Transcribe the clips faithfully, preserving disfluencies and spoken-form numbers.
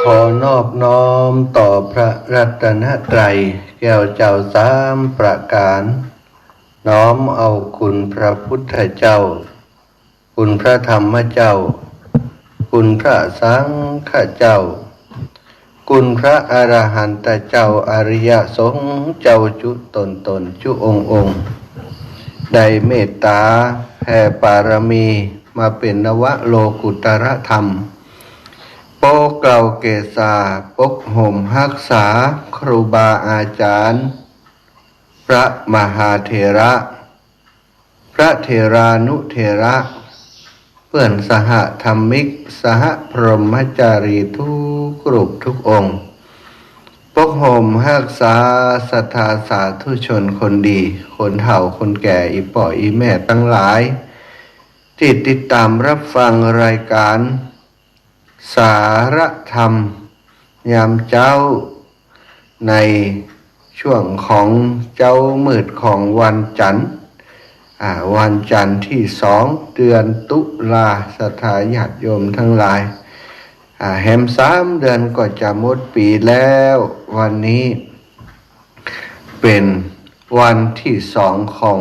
ขอนอบน้อมต่อพระรัตนตรัยแก้วเจ้าสามประการ น้อมเอาคุณพระพุทธเจ้า คุณพระธรรมเจ้า คุณพระสังฆเจ้า คุณพระอรหันตเจ้า อริยสงฆ์เจ้าจุ๊ต๋นๆ จุ๊องค์ๆ ได้เมตต๋าแผ่ปารมีมาเป๋นนวโลกุตรธรรม ปกเกล้าเกศา ปกห่มฮักษาครูบาอาจ๋ารย์ พระมหาเถระ พระเถรานุเถระ เปื้อนสหธรรมิก สหพรหมจารีทุกรูปทุกองค์ ปกห่มฮักษาศรัทธาสาธุชนคนดี คนเฒ่าคนแก่ อี่ป้ออี่แม่ตังหลาย ตี้ติดต๋ามฮับฟังรายก๋าน สารธรรมยามเจ๊า ในช่วงของเจ๊ามืดของวันจันทร์ อ่า วันจันทร์ตี้สอง เดือนตุลา ศรัทธาญาติโยมตังหลาย อ่า แหมสามเดือนก็จะหมดปี๋แล้ว วันนี้ เป๋นวันตี้สองของ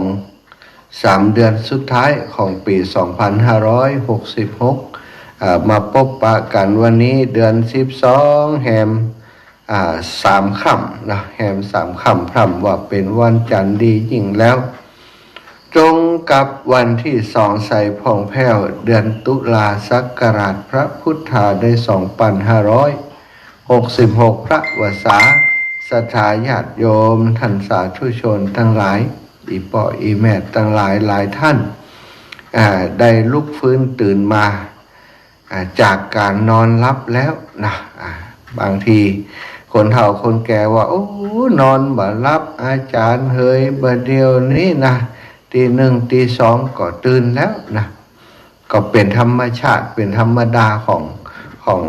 สามเดือนสุดท้ายของปี๋สองปันห้าร้อยหกสิบหก อ่า มาปบปะกั๋นวันนี้เดือนสิบสอง แหม อ่า สามค่ำเนาะ แหมสามค่ำ พร่ำว่าเป๋นวันจันทร์ดียิ่งแล้ว ตรงกับวันตี้สองใสผ่องแผ้ว เดือนตุลาศักราชพระพุทธาได้สองปันห้าร้อยหกสิบหก พระวรรษา ศรัทธาญาติโยมต้านสาธุชนตังหลาย อี่ป้ออี่แม่ตังหลายหลายต้าน อ่า ได้ลุกฟื้นตื่นมา อ่า จากก๋านนอนหลับแล้วนะ อ่า บางทีคนเฒ่าคนแก่ว่า โอ้ นอนบ่หลับ อาจ๋ารย์เหย บ่าเดี่ยวนี้นะ ตีหนึ่งตีสองก็ตื่นแล้วนะ ก็เป๋นธรรมชาติ เป๋นธรรมดาของ ของ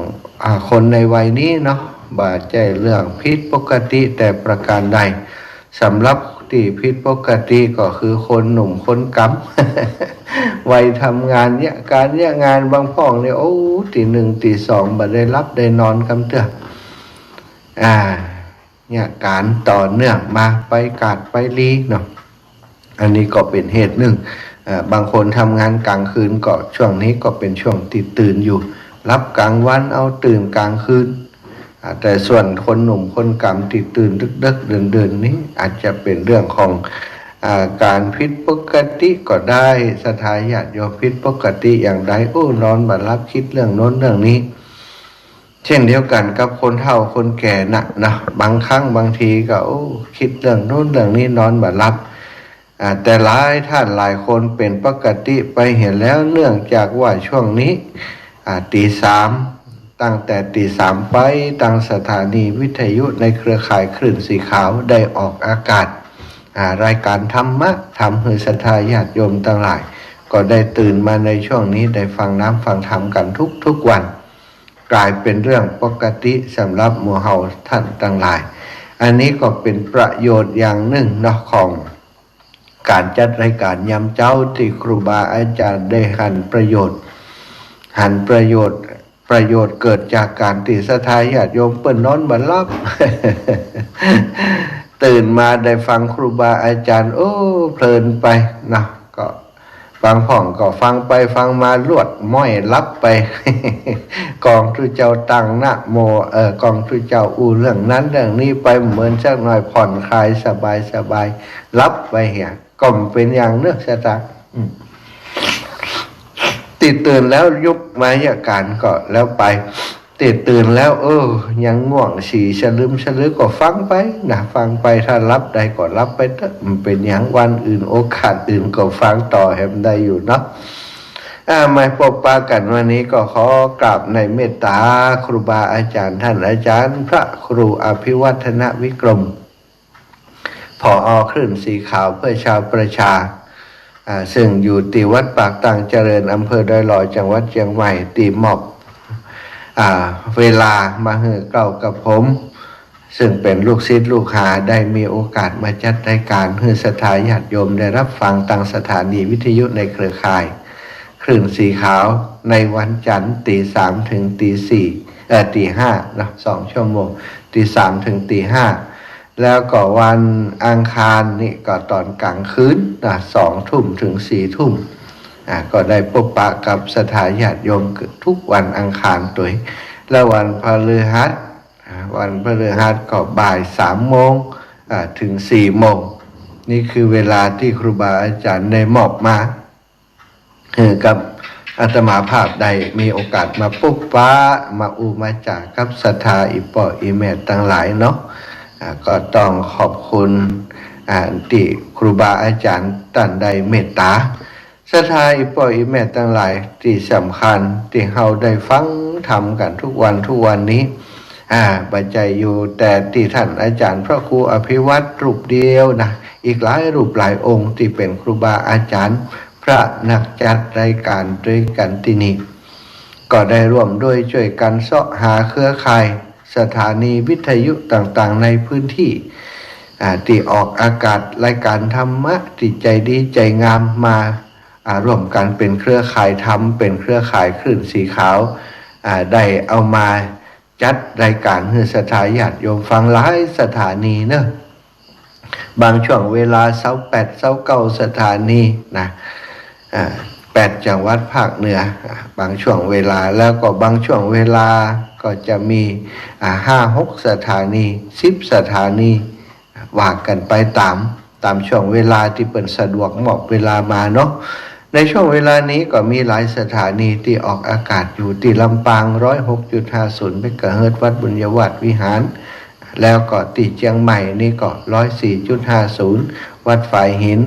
อ่า คนในวัยนี้เนาะ บ่ใจ้เรื่องผิดปกติแต่ประการใด สำหรับตี้ผิดปกติก็คือคนหนุ่มคนก๋ำ วัยทำงานเยียะก๋านเยียะงาน บางพ่องนี่ โอ้ ตีหนึ่งตีสองบ่ได้หลับได้นอนกำเตื้อ อ่า เยียะก๋านต่อเนื่องมา ไปกาดไปลีเนาะ อันนี้ก็เป๋นเหตุนึ่ง เอ่อ บางคนทำงานก๋างคืนก็ ช่วงนี้ก็เป๋นช่วงตี้ตื่นอยู่ หลับก๋างวันเอาตื่นก๋างคืน อ่า แต่ส่วนคนหนุ่มคนก๋ำตี้ตื่นเดิ็กๆ เดินๆ นี้ อาจจะเป๋นเรื่องของ อ่า ก๋านผิดปกติก็ได้ ศรัทธาญาติโยม ผิดปกติอย่างใด โอ้ นอนบ่หลับ กึ๊ดเรื่องโน้นเรื่องนี้ เช่นเดียวกั๋นกับคนเฒ่าคนแก่น่ะเนาะ บางครั้งบางทีก็ โอ้ กึ๊ดเรื่องโน้นเรื่องนี้ นอนบ่หลับ อ่า แต่หลายต้านหลายคนเป๋นปกติไปเหียแล้ว เนื่องจากว่าช่วงนี้ อ่า ตีสาม ตั้งแต่ตีสามไป ตางสถานีวิทยุในเครือข่ายคลื่นสีขาวได้ออกอากาศ อ่า รายก๋านธรรมะ ทำหื้อศรัทธาญาติโยมตังหลาย ก็ได้ตื่นมาในช่วงนี้ ได้ฟังน้ำฟังธรรมกั๋นทุกๆ วัน ก๋ายเป๋นเรื่องปกติสำหรับหมู่เฮาต้านตังหลาย อันนี้ก็เป๋นประโยชน์อย่างนึ่งเนาะ ของก๋านจัดรายก๋านยามเจ๊า ตี้ครูบาอาจ๋ารย์ได้หันประโยชน์ หันประโยชน์ ประโยชน์เกิดจากก๋านตี้ศรัทธาญาติโยมเปิ้นนอนบ่หลับ ตื่นมาได้ฟังครูบาอาจ๋ารย์ โอ้ เพลินไปเนาะ ก็ บางพ่องก็ฟังไปฟังมาลวดม้อยหลับไป ก่อนตุ๊เจ้าตั้งนะโม เอ่อ ก่อนตุ๊เจ้าอู้เรื่องนั้นเรื่องนี้ไป เหมือนสักหน่อยผ่อนคลายสบายๆ หลับไปเหีย ก็บ่เป๋นหยังเนาะ ศรัทธา อืม ตี้ตื่นแล้วยุบมาเยียะก๋านก็แล้วไป ตี้ตื่นแล้ว เออ ยังง่วงสี่สลึมสลือก็ฟังไปนะ ฟังไป ถ้าหลับได้ก็หลับไปเต๊อะ บ่เป๋นหยัง วันอื่นโอกาสอื่นก็ฟังต่อแหมได้อยู่เนาะ อ่า มาปบปะกั๋นวันนี้ก็ขอกราบในเมตต๋าครูบาอาจ๋ารย์ต้านอาจ๋ารย์พระครูอภิวัฒนวิกรม ผอ.คลื่นสีขาวเพื่อชาวประชา อ่า ซึ่งอยู่ตี้วัดปากตางเจริญ อำเภอดอยหล่อ จังหวัดเจียงใหม่ ตี้มอบ อ่า เวลามาหื้อเก๊ากับผม ซึ่งเป๋นลูกศิษย์ลูกหา ได้มีโอกาสมาจัดรายก๋านหื้อศรัทธาญาติโยมได้ฮับฟังตางสถานีวิทยุในเครือข่ายคลื่นสีขาว ในวันจันทร์ตีสามเถิงตีสี่ เอ่อ ตีห้าเนาะ สองชั่วโมง ตีสามถึงตีห้า แล้วก็วันอังคารนี่ก็ตอนกลางคืนนะ สองทุ่มถึงสี่ทุ่ม อ่า ก็ได้พบปะกับศรัทธาญาติโยมเกือบทุกวันอังคารตวย แล้ววันพฤหัส อ่า วันพฤหัสก็บ่ายสามโมง อ่า ถึงสี่โมง นี่คือเวลาตี้ครูบาอาจ๋ารย์ได้มอบมา หื้อกับอาตมาภาพได้มีโอกาสมาปะปะ มาอู้มาจ๋ากับศรัทธาอี่ป้ออี่แม่ตังหลายเนาะ อ่า ก็ต้องขอบคุณ อ่า ตี้ครูบาอาจ๋ารย์ต้านได้เมตต๋า ศรัทธาอี่ป้ออี่แม่ตังหลาย ตี้สำคัญตี้เฮาได้ฟังธรรมกั๋นทุกวันทุกวันนี้ อ่า บ่ใจ้อยู่แต่ตี้ต้านอาจ๋ารย์พระครูอภิวัตรรูปเดียวนะ อีกหลายรูปหลายองค์ตี้เป๋นครูบาอาจ๋ารย์ พระนักจัดรายก๋านตวยกั๋นตี้นี่ ก็ได้ร่วมด้วยจ้วยกั๋นเซาะหาเครือข่ายสถานีวิทยุต่างๆ ในพื้นตี้ อ่า ตี้ออกอากาศรายก๋านธรรมะตี้ใจ๋ดีใจ๋งามมา อ่า ร่วมกั๋นเป๋นเครือข่ายธรรม เป๋นเครือข่ายคลื่นสีขาว อ่า ได้เอามาจัดรายก๋านหื้อศรัทธาญาติโยมฟังหลายสถานีเนาะ บางช่วงเวลาซาวแปด ซาวเก้าสถานีนะ อ่า แปดจังหวัดภาคเหนือ อ่า บางช่วงเวลา แล้วก็บางช่วงเวลาก็จะมี อ่า ห้าหกสถานี สิบสถานี ว่ากั๋นไปต๋าม ต๋ามช่วงเวลาตี้เปิ้นสะดวกมอบเวลามาเนาะ ในช่วงเวลานี้ก็มีหลายสถานีตี้ออกอากาศอยู่ ตี้ลำปาง ร้อยหกจุดห้าศูนย์เมกะเฮิรตซ์ วัดบุญญาวาสวิหาร แล้วก็ตี้เจียงใหม่นี่ก็ ร้อยสี่จุดห้าศูนย์ วัดฝายหิน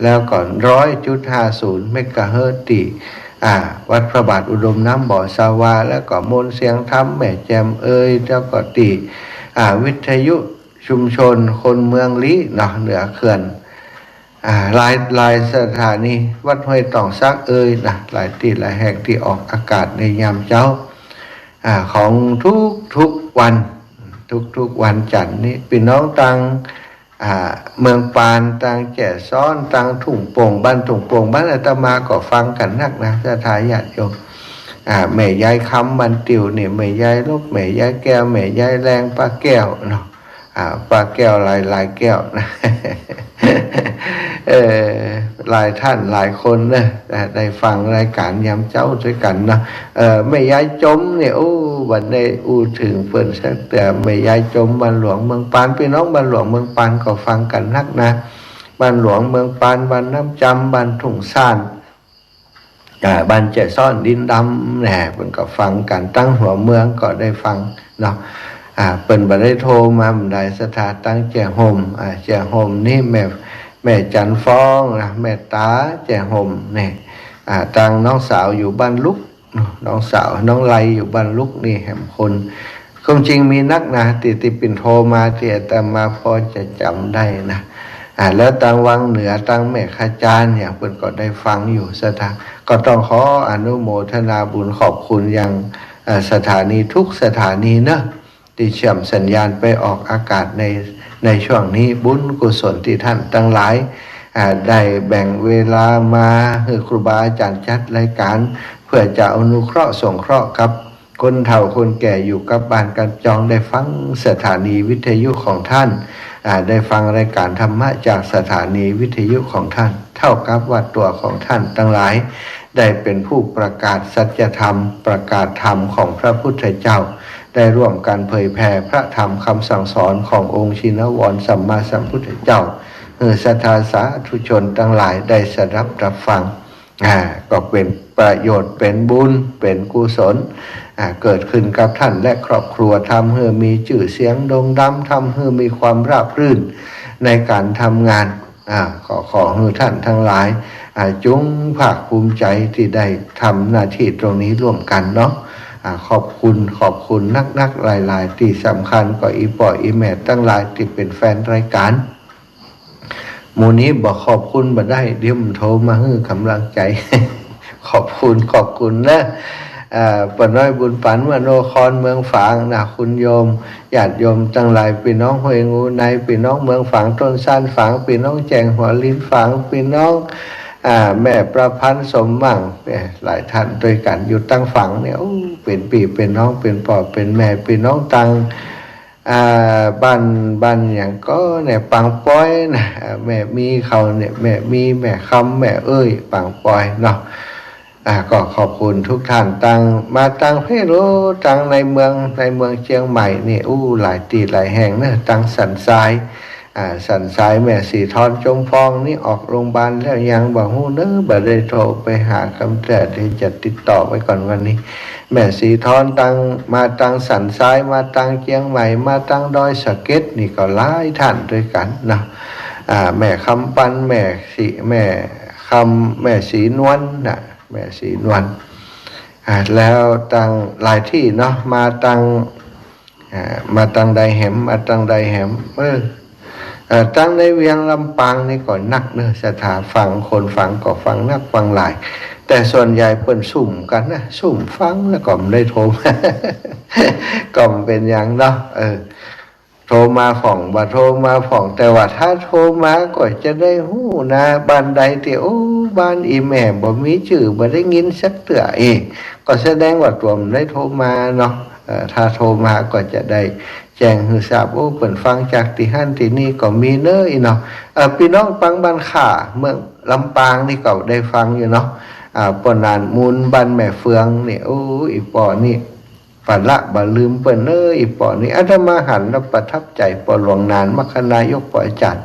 แล้วก็ ร้อยจุดห้าศูนย์เมกะเฮิรตซ์ ตี้ อ่า วัดพระบาทอุดมน้ำบ่อสาวา แล้วก็มนต์เสียงธรรมแม่แจ่มเอย แล้วก็ตี้ อ่า วิทยุชุมชนคนเมืองลี้เนาะ เหนือเขื่อน อ่า หลาย หลายสถานี วัดห้วยตองสักเอยนะ หลายตี้หลายแห่งตี้ออกอากาศในยามเจ๊า อ่า ของทุกๆวัน ทุกๆวันจันทร์นี่ ปี้น้องตาง อ่า เมืองปาน ตางแจ้ซ้อน ตางทุ่งโป่ง บ้านทุ่งโป่ง บ้านอาตมาก็ฟังกั๋นนักนะ ศรัทธาญาติโยม อ่า แม่ยายคำบ้านติ่วนี่ แม่ยายลบ แม่ยายแก้ว แม่ยายแลง ป้าแก้วเนาะ อ่า ป้าแก้วหลายๆแก้วนะ เออ หลายต้านหลายคนเนาะ อ่า ได้ฟังรายก๋านยามเจ๊าตวยกั๋นเนาะ เออ แม่ยายจมนี่ โอ้ บ่ได้อู้เถิงเปิ้นสักเตื้อ แม่ยายจมบ้านหลวงเมืองปาน ปี้น้องบ้านหลวงเมืองปานก็ฟังกั๋นนักนะ บ้านหลวงเมืองปาน บ้านน้ำจำ บ้านทุ่งซ่าน อ่า บ้านแจ้ซ้อน ดินดำแหน่ เปิ้นก็ฟังกั๋น ตางหัวเมืองก็ได้ฟังเนาะ อ่า เปิ้นบ่ได้โทรมาบ่ได้ ศรัทธาตางแจ้ห่ม อ่า แจ้ห่มนี่แม่ แม่จันทร์ฟองนะ แม่ต๋าแจ้ห่มนี่ อ่า ตางน้องสาวอยู่บ้านลุก น้องสาว น้องไลอยู่บ้านลุกนี่แหมคน ความจริงมีนักนะ ตี้ ตี้เปิ้นโทรมา ตี้อาตมาพอจะจ๋ำได้นะ อ่า แล้วตางวังเหนือ ตางแม่ขจานอย่างเปิ้นก็ได้ฟังอยู่ ศรัทธา ก็ต้องขออนุโมทนาบุญขอบคุณยัง เอ่อ สถานีทุกสถานีเนาะ ตี้เชื่อมสัญญาณไปออกอากาศใน ในช่วงนี้ บุญกุศลตี้ต้านตังหลาย อ่า ได้แบ่งเวลามาหื้อครูบาอาจ๋ารย์จัดรายก๋าน เปื้อจะอนุเคราะห์สงเคราะห์กับคนเฒ่าคนแก่อยู่กับบ้านกับจอง ได้ฟังสถานีวิทยุของต้าน อ่า ได้ฟังรายก๋านธรรมะจากสถานีวิทยุของต้าน เต้ากั๋บว่าตั๋วของต้านตังหลาย ได้เป๋นผู้ประกาศสัจธรรม ประกาศธรรมของพระพุทธเจ้า ได้ร่วมกั๋นเผยแผ่พระธรรมคำสั่งสอนขององค์ชินวรสัมมาสัมพุทธเจ้า หื้อศรัทธาสาธุชนตังหลายได้สดับรับฟัง อ่า ก็เป๋นประโยชน์ เป๋นบุญ เป๋นกุศล อ่า เกิดขึ้นกับต้านและครอบครัว ทำหื้อมีจื้อเสียงโด่งดัง ทำหื้อมีความราบรื่นในก๋านทำงาน อ่า ก็ขอหื้อต้านตังหลาย อ่า จงภาคภูมิใจ๋ตี้ได้ทำหน้าตี้ตรงนี้ร่วมกั๋นเนาะ อ่า ขอบคุณ ขอบคุณนักๆ หลายๆ ตี้สำคัญก็อี่ป้ออี่แม่ตังหลายตี้เป๋นแฟนรายก๋าน หมู่นี้บ่ขอบคุณบ่ได้ เดี๋ยวมันโทรมาหื้อก๋ำลังใจ๋ ขอบคุณ ขอบคุณเนาะ อ่า ป้าน้อยบุญปั๋น มโนคร เมืองฝางนะ คุณโยม ญาติโยมตังหลาย ปี้น้องห้วยงูใน ปี้น้องเมืองฝาง ต้นซานฝาง ปี้น้องแจ้งหัวลินฝาง ปี้น้อง อ่า แม่ประพันธ์ สมหวัง แม่ หลายต้านตวยกั๋น อยู่ตังฝังเนี่ย โอ้ เป๋นปี้เป๋นน้อง เป๋นป้อเป๋นแม่ ปี้น้องตัง อ่า บ้าน บ้านหยังก่อเนี่ย ปางปอยนะ อ่า แม่มีเขาเนี่ย แม่มี แม่คำ แม่เอ้ย ปางปอยเนาะ อ่า ก็ขอบคุณกู้ต้าน ตัง มาตังเพศ โอ้ ตังในเมือง ในเมืองเจียงใหม่นี่ อู้ หลายตี้หลายแห่งเนาะ ตังสันทราย อ่า สันทราย แม่ศรีทร จมพองนี่ออกโรงพยาบาลแล้วยังบ่ฮู้เนาะ บ่ได้โทรไปหากำเตื้อ เดี๋ยวจะติดต่อไว้ก่อนวันนี้ แม่ศรีทรตัง มาตังสันทราย มาตังเจียงใหม่ มาตังดอยสะเก็ดนี่ก็หลายต้านตวยกั๋นเนาะ อ่า แม่คำปัน แม่ศรี แม่คำ แม่ศรีนวลนะ แม่ศรีนวล อ่า แล้วตังหลายตี้เนาะ มาตัง อ่า มาตังใดแหม มาตังใดแหม เออ เอ่อ ตังในเวียงลำปางนี่ก็นักเนาะ ศรัทธาฟัง คนฟังก็ฟังนักฟังหลาย แต่ส่วนใหญ่เปิ้นซุ่มกั๋นนะ ซุ่มฟังแล้วก็บ่ได้โทรมา ก็บ่เป๋นหยังเนาะ เออ โทรมาพ่อง บ่โทรมาพ่อง แต่ว่าถ้าโทรมาก็จะได้ฮู้นะ บ้านใดตี้ โอ้ บ้านอี่แม่บ่มีจื้อ บ่ได้ยินสักเตื้อ เอ ก็แสดงว่าตั๋วบ่ได้โทรมาเนาะ เอ่อ ถ้าโทรมาก็จะได้แจ้งหื้อทราบ โอ้ เปิ้นฟังจากตี้หั้นตี้นี่ก็มีเนาะ อี้เนาะ เอ่อ ปี้น้องปางบ้านข่า เมืองลำปางนี่ก็ได้ฟังอยู่เนาะ อ่า ป้อหนานมูล บ้านแม่เฟืองนี่ โอ้ อี่ป้อนี่ บ่ละบ่ลืมเปิ้นเนาะ อี่ป้อนี่ อาตมาหันแล้วประทับใจ๋ป้อหลวงหนาน มรรคนายก ป้ออาจ๋ารย์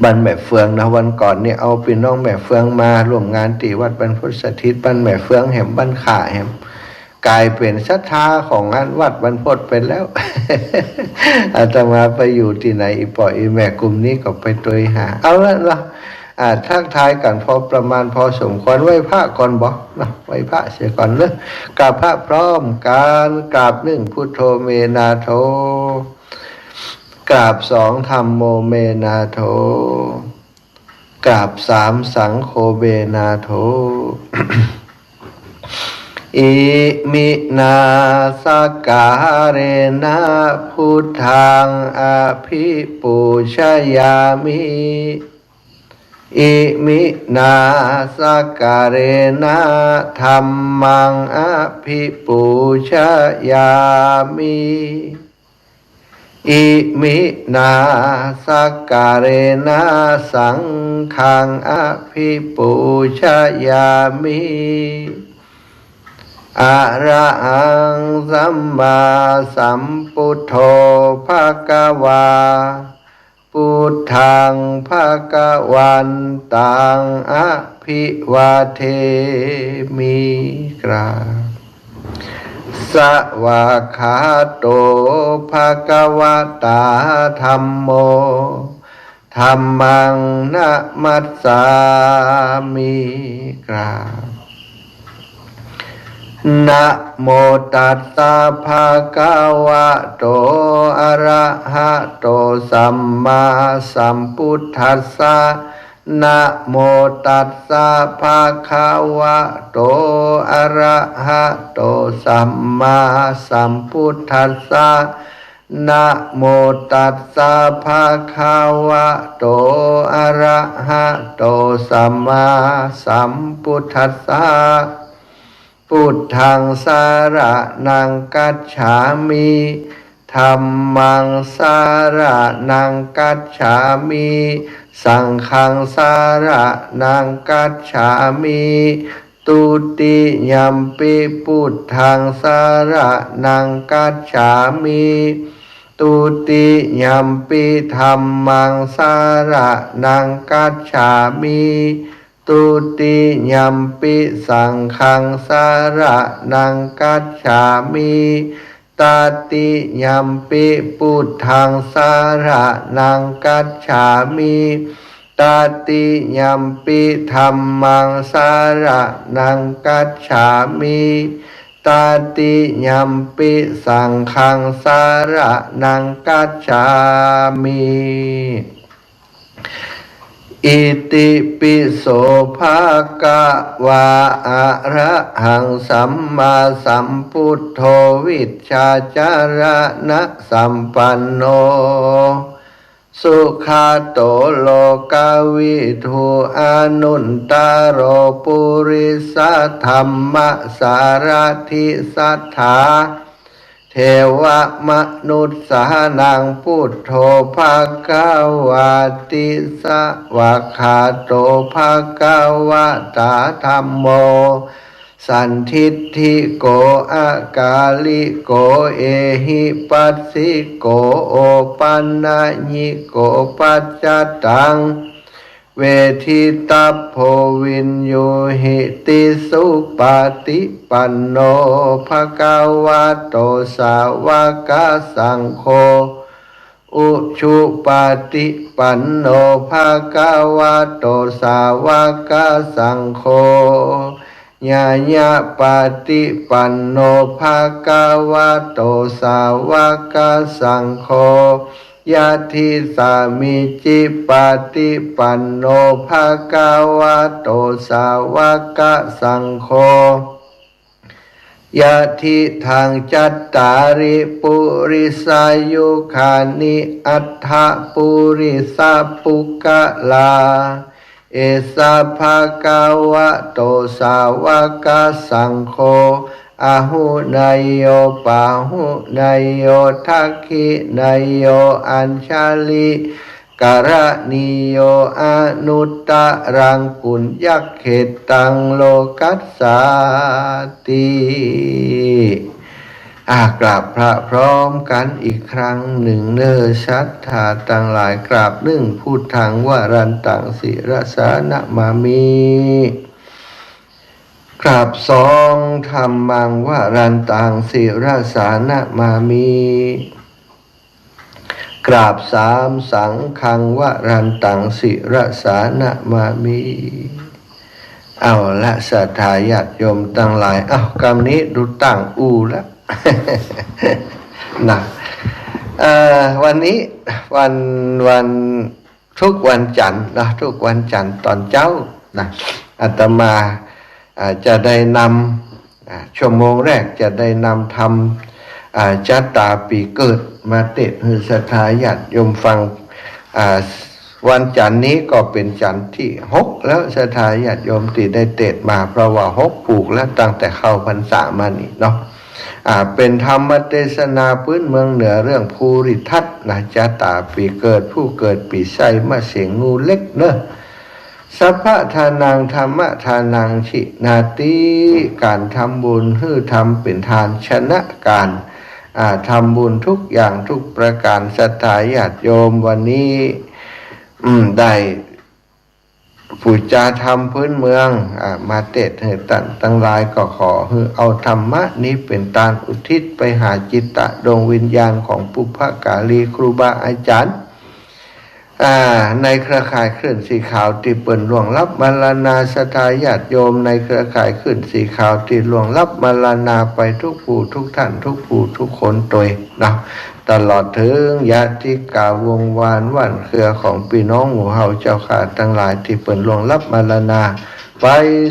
บ้านแม่เฟืองนะ วันก่อนนี่เอาปี้น้องแม่เฟืองมาร่วมงานตี้วัดบรรพตสถิต บ้านแม่เฟืองแหม บ้านข่าแหม ก๋ายเป๋นศรัทธาของอันวัดบรรพตไปแล้ว อาตมาไปอยู่ตี้ไหน อี่ป้ออี่แม่กุ่มนี้ก็ไปตวยหา เอาละเนาะ อ่า ทักทายกั๋นพอประมาณพอสมควร ไหว้พระก่อนบ่เนาะ ไหว้พระเสียก่อนเนาะ กราบพระพร้อมกั๋น กราบหนึ่ง พุทโธ เม นาโถ กราบสอง ธัมโม เม นาโถ กราบสาม สังโฆ เม นาโถ อิมินา สักการะนะ พุทธัง อภิปูชยามิ อิมินา สักการะนะ ธัมมัง อภิปูชยามิ อิมินา สักการะนะ สังฆัง อภิปูชยามิ อะระหัง สัมมาสัมพุทโธ ภะคะวา พุทธัง ภะคะวันตัง อะภิวาเทมิ กราบ สวากขาโต ภะคะวะตา ธัมโม ธัมมัง นะมัสสามิ กราบ นะโมตัสสะ ภะคะวะโต อะระหะโต สัมมาสัมพุทธัสสะ นะโมตัสสะ ภะคะวะโต อะระหะโต สัมมาสัมพุทธัสสะ นะโมตัสสะ ภะคะวะโต อะระหะโต สัมมาสัมพุทธัสสะ พุทธัง สะระณัง คัจฉามิ ธัมมัง สะระณัง คัจฉามิ สังฆัง สะระณัง คัจฉามิ ทุติยัมปิ พุทธัง สะระณัง คัจฉามิ ทุติยัมปิ ธัมมัง สะระณัง คัจฉามิ ทุติยัมปิ สังฆัง สะระณัง คัจฉามิ ตติยัมปิ พุทธัง สะระณัง คัจฉามิ ตติยัมปิ ธัมมัง สะระณัง คัจฉามิ ตติยัมปิ สังฆัง สะระณัง คัจฉามิ อิติปิโส ภะคะวา อะระหัง สัมมาสัมพุทโธ วิชชาจารณะสัมปันโน สุขะโต โลกะวิทู อนุตตะโร ปุริสะธัมมะสารถิสัตถา เทวะมนุสสานัง ปุตโธ ภะคะวาติ สะวากขาโต ภะคะวะตา ธัมโม สันทิฏฐิโก อะกาลิโก เอหิปัสสิโก โอปันนะญิโก ปัจจตัง เวทิตัพโพ วินยูหิติสุ ปะฏิปันโน ภะคะวะโต สาวกสังโฆ อุชุปะฏิปันโน ภะคะวะโต สาวกสังโฆ ญาณะปะฏิปันโน ภะคะวะโต สาวกสังโฆ ยัตถิสามีจิปะฏิปันโน ภะคะวะโต สาวกสังโฆ ยัตถิตัง จัตตาริ ปุริสายุคานิ อัตถะ ปุริสะปุคคละ เอสะ ภะคะวะโต สาวกสังโฆ อาหุเนยโย ปาหุเนยโย ทักขิเนยโย อัญชลิกะระณีโย อนุตตะรัง ปุญญะเขตตัง โลกัสสาติ อ่ะ กราบพระพร้อมกั๋นอีกครั้งนึ่งเน่อ ศรัทธาตังหลาย กราบนึ่ง พุทธัง วรันตัง ศิรสา นะมามิ กราบสอง ธัมมัง วรันตัง ศิรสา นะมามิ กราบสาม สังฆัง วรันตัง ศิรสา นะมามิ เอาละ ศรัทธาญาติโยมตังหลาย เอา กำนี้ดูตั้งอู้ละ นะ เอ่อ วันนี้วัน วัน ทุกวันจันทร์นะ ทุกวันจันทร์ต๋อนเจ๊านะ อาตมา อ่า จะได้นำ อ่า ชั่วโมงแรกจะได้นำธรรม อ่า จะต๋าปี๋เกิดมาเตศน์หื้อศรัทธาญาติโยมฟัง อ่า วันจันทร์นี้ก็เป๋นจันทร์ตี้หกแล้ว ศรัทธาญาติโยมตี้ได้เตศน์มา เพราะว่าหกผูกแล้วตั้งแต่เข้าพรรษามานี่เนาะ อ่า เป๋นธรรมเตสนาปื๊นเมืองเหนือเรื่องภูริทัตนะ จะต๋าปี๋เกิด ผู้เกิดปี๋ไส้ มะเสง งูเล็กเนาะ สัพพะทานัง ธัมมะทานัง ถินาติ ก๋านทำบุญหื้อธรรมเป๋นทานชนะก๋าน อ่า ทำบุญทุกอย่างทุกประก๋าน ศรัทธาญาติโยม วันนี้ อืม ได้ ปู๋จาธรรมปื๊นเมือง อ่า มาเตศน์หื้อต้านตังหลาย ก็ขอหื้อเอาธรรมะนี้เป๋นตานอุทิศไปหาจิตตะดวงวิญญาณของปุพกาลีครูบาอาจ๋ารย์ อ่า ในเครือข่ายคลื่นสีขาวตี้เปิ้นล่วงลับมรณา ศรัทธาญาติโยมในเครือข่ายคลื่นสีขาวตี้ล่วงลับมรณาไปทุกผู้ทุกท่าน ทุกผู้ทุกคนตวยเนาะ ตลอดเถิงญาติกาวงศ์วานบ้านเครือของปี้น้องหมู่เฮาเจ้าข้าตังหลายตี้เปิ้นล่วงลับมรณาไป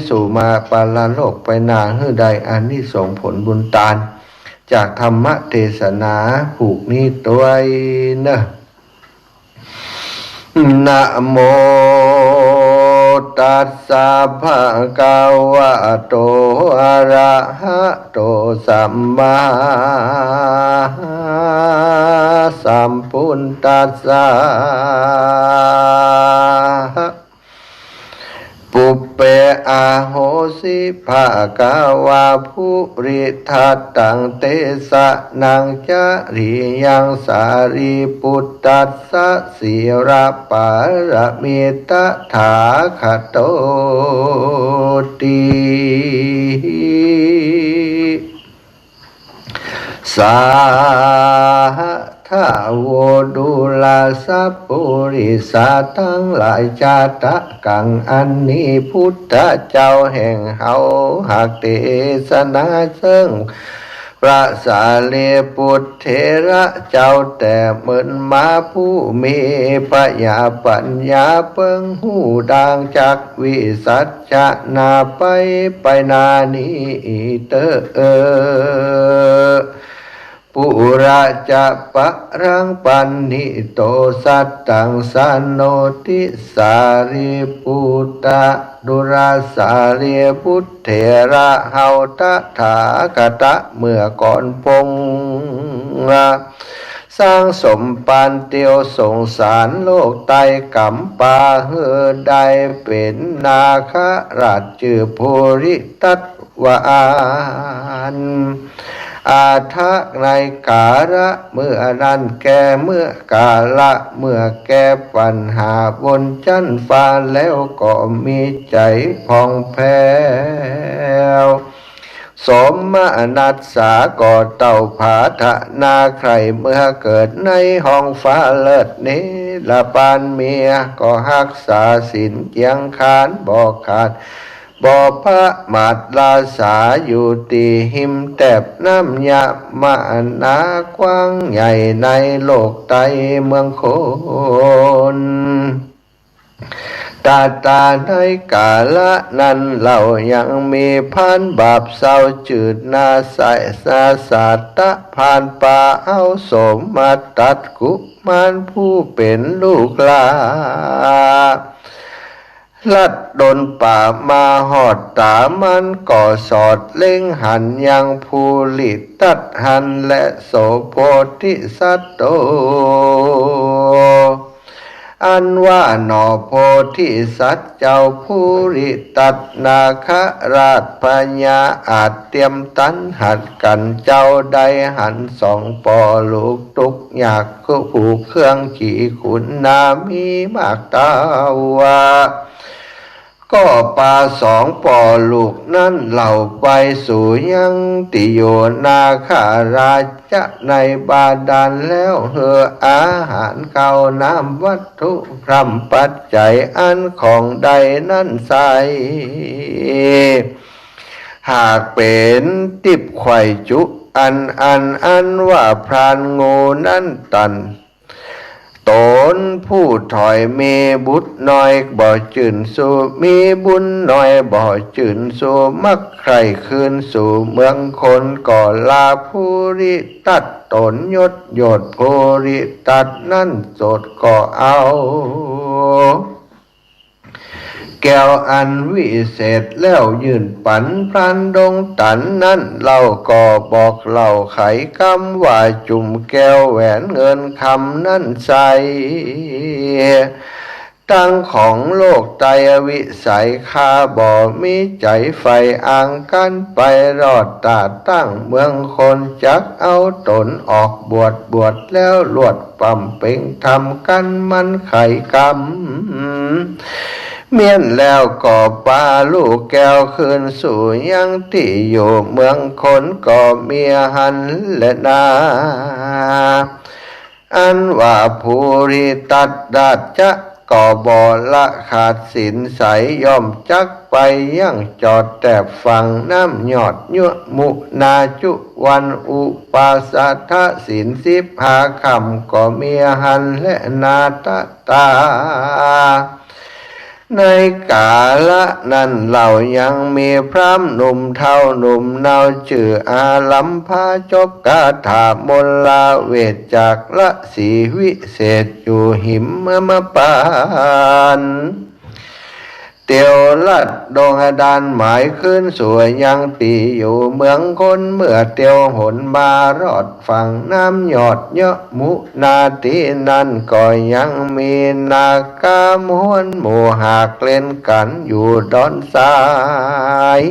สู่มาปรโลกไปนา หื้อได้อานิสงส์ผลบุญตาน จากธรรมเตสนาผูกนี้ตวยเนาะ นะโมตัสสะ ภะคะวะโต อะระหะโต สัมมาสัมพุทธัสสะ ปุพเพ อะโหสิ ภะคะวา ภูริทัตตัง เตสะนัง จริยัง สารีปุตตัสสะ สีลปารมี ตถาคโตติ สาธะโว ดูราสัปปุริสาตังหลาย จะตะกัง อันนี้พุทธเจ้าแห่งเฮาหากเตสนาเซิ่ง พระสารีปุตรเถระเจ้าแต่เมินมา ผู้มีผญาปั๋ญญาเปิงฮู้ดางจักวิสัชนาไป ไปนานี้เต๊อะ ปุระจะปะรังปะณิโต สัตตังสะโนติ สารีปุตตะ ดูรา สารีบุตรเถระ เฮาตถาคตะเมื่อก่อนปง สร้างสมปานเตียวสงสารโลกไตรก๋ำปา หื้อได้เป๋นนาคราชจื้อภูริทัตวาอัน อาทะในกาละเมื่อนั้นแก่ เมื่อกาละเมื่อแก่ปัญหาบนจั๊นฟ้าแล้วก็มีใจ๋ผ่องแผ้ว สมนัสสาก็เต้าผาถนาใคร่ เมื่อเกิดในห้องฟ้าเลิศเนรปาน เมียก็ฮักษาศีลเจียงคานบ่ขาด บ่ประมาทละสา อยู่ตี้ฮิมแถบน้ำยมนา กว้างใหญ่ในโลกไตรเมืองคน ตาตาในกาละนั้นเล่ายังมีพรานบ่าวเซาจื้อนาสายนาสาตะ พรานป่าเอาโสมมาตัดกุมารผู้เป๋นลูกหล้าน ลัดดงป่ามาฮอดต๋า มันก็สอดเล็งหันยังภูริทัตหั้นแล โสโพธิสัตว์โต อันว่าหน่อโพธิสัตว์เจ้าภูริทัตนาคราชพญาอาจเตรียมตันหัดกั๋น เจ้าได้หันสองป้อลูกตุ๊กข์ยาก คือผูกเครื่องขี่ขุนนามีมากเต้าว่า ก็ปาสองป้อลูกนั้นเล่าไปสู่ยังตี้อยู่ นาคราชะในบาดาลแล้ว หื้ออาหารข้าวน้ำวัตถุพร่ำปัจจัยอันของได้นั้นใส่ หากเป๋นติ๊บไขว่จุอันอัน อันว่าพรานโง่นั้นตัน ต๋นผู้ถอยมีบุตรน้อยบ่จื้นสู้ มีบุญน้อยบ่จื้นสู้ มักใคร่คืนสู่เมืองคน ก็ลาภูริทัตต๋นยศยศภูริทัตนั้นสดก็เอา แก้วอันวิเศษแล้วยื่นปั๋นพรานดงตันนั้น เล่าก็บอกเล่าไขกำว่า จุ่มแก้วแหวนเงินคำนั้นใส่ ตังของโลกไตรวิสัย ข้าบ่มีใจ๋ใฝ่อัง กันไปรอดต๋าตั้งเมืองคน จักเอาต๋นออกบวช บวชแล้วลวด บำเพ็งธรรมกันมันไขกำ เมี้ยนแล้วก็ปาลูกแก้วคืนสู่ยังตี้อยู่เมืองคน ก็มีหั้นแลนา อันว่าภูริทัตราชะ ก็บ่ละขาดศีลใส ย่อมจักไปยังจอดแถบฝั่งน้ำยอดยมุนา จุวันอุปาสาทะศีลสิบห้าค่ำ ก็มีหั้นแลนา ตะตา ในกาละนั้นเล่ายังมีพราหมณ์หนุ่มเฒ่าหนุ่มเนา จื้ออารัมภา จบคาถามนต์ละเวทจากละสีวิเศษ อยู่หิมมะปาน เตียวลัดดงดานหมายคืนสู่ยังตี้อยู่เมืองคน เมื่อเตียวหนมารอดฝั่งน้ำยอดยมุนา ตี้นั้นก็ยังมีนาคาม้วนหมู่หากเล่นกั๋นอยู่ดอนทราย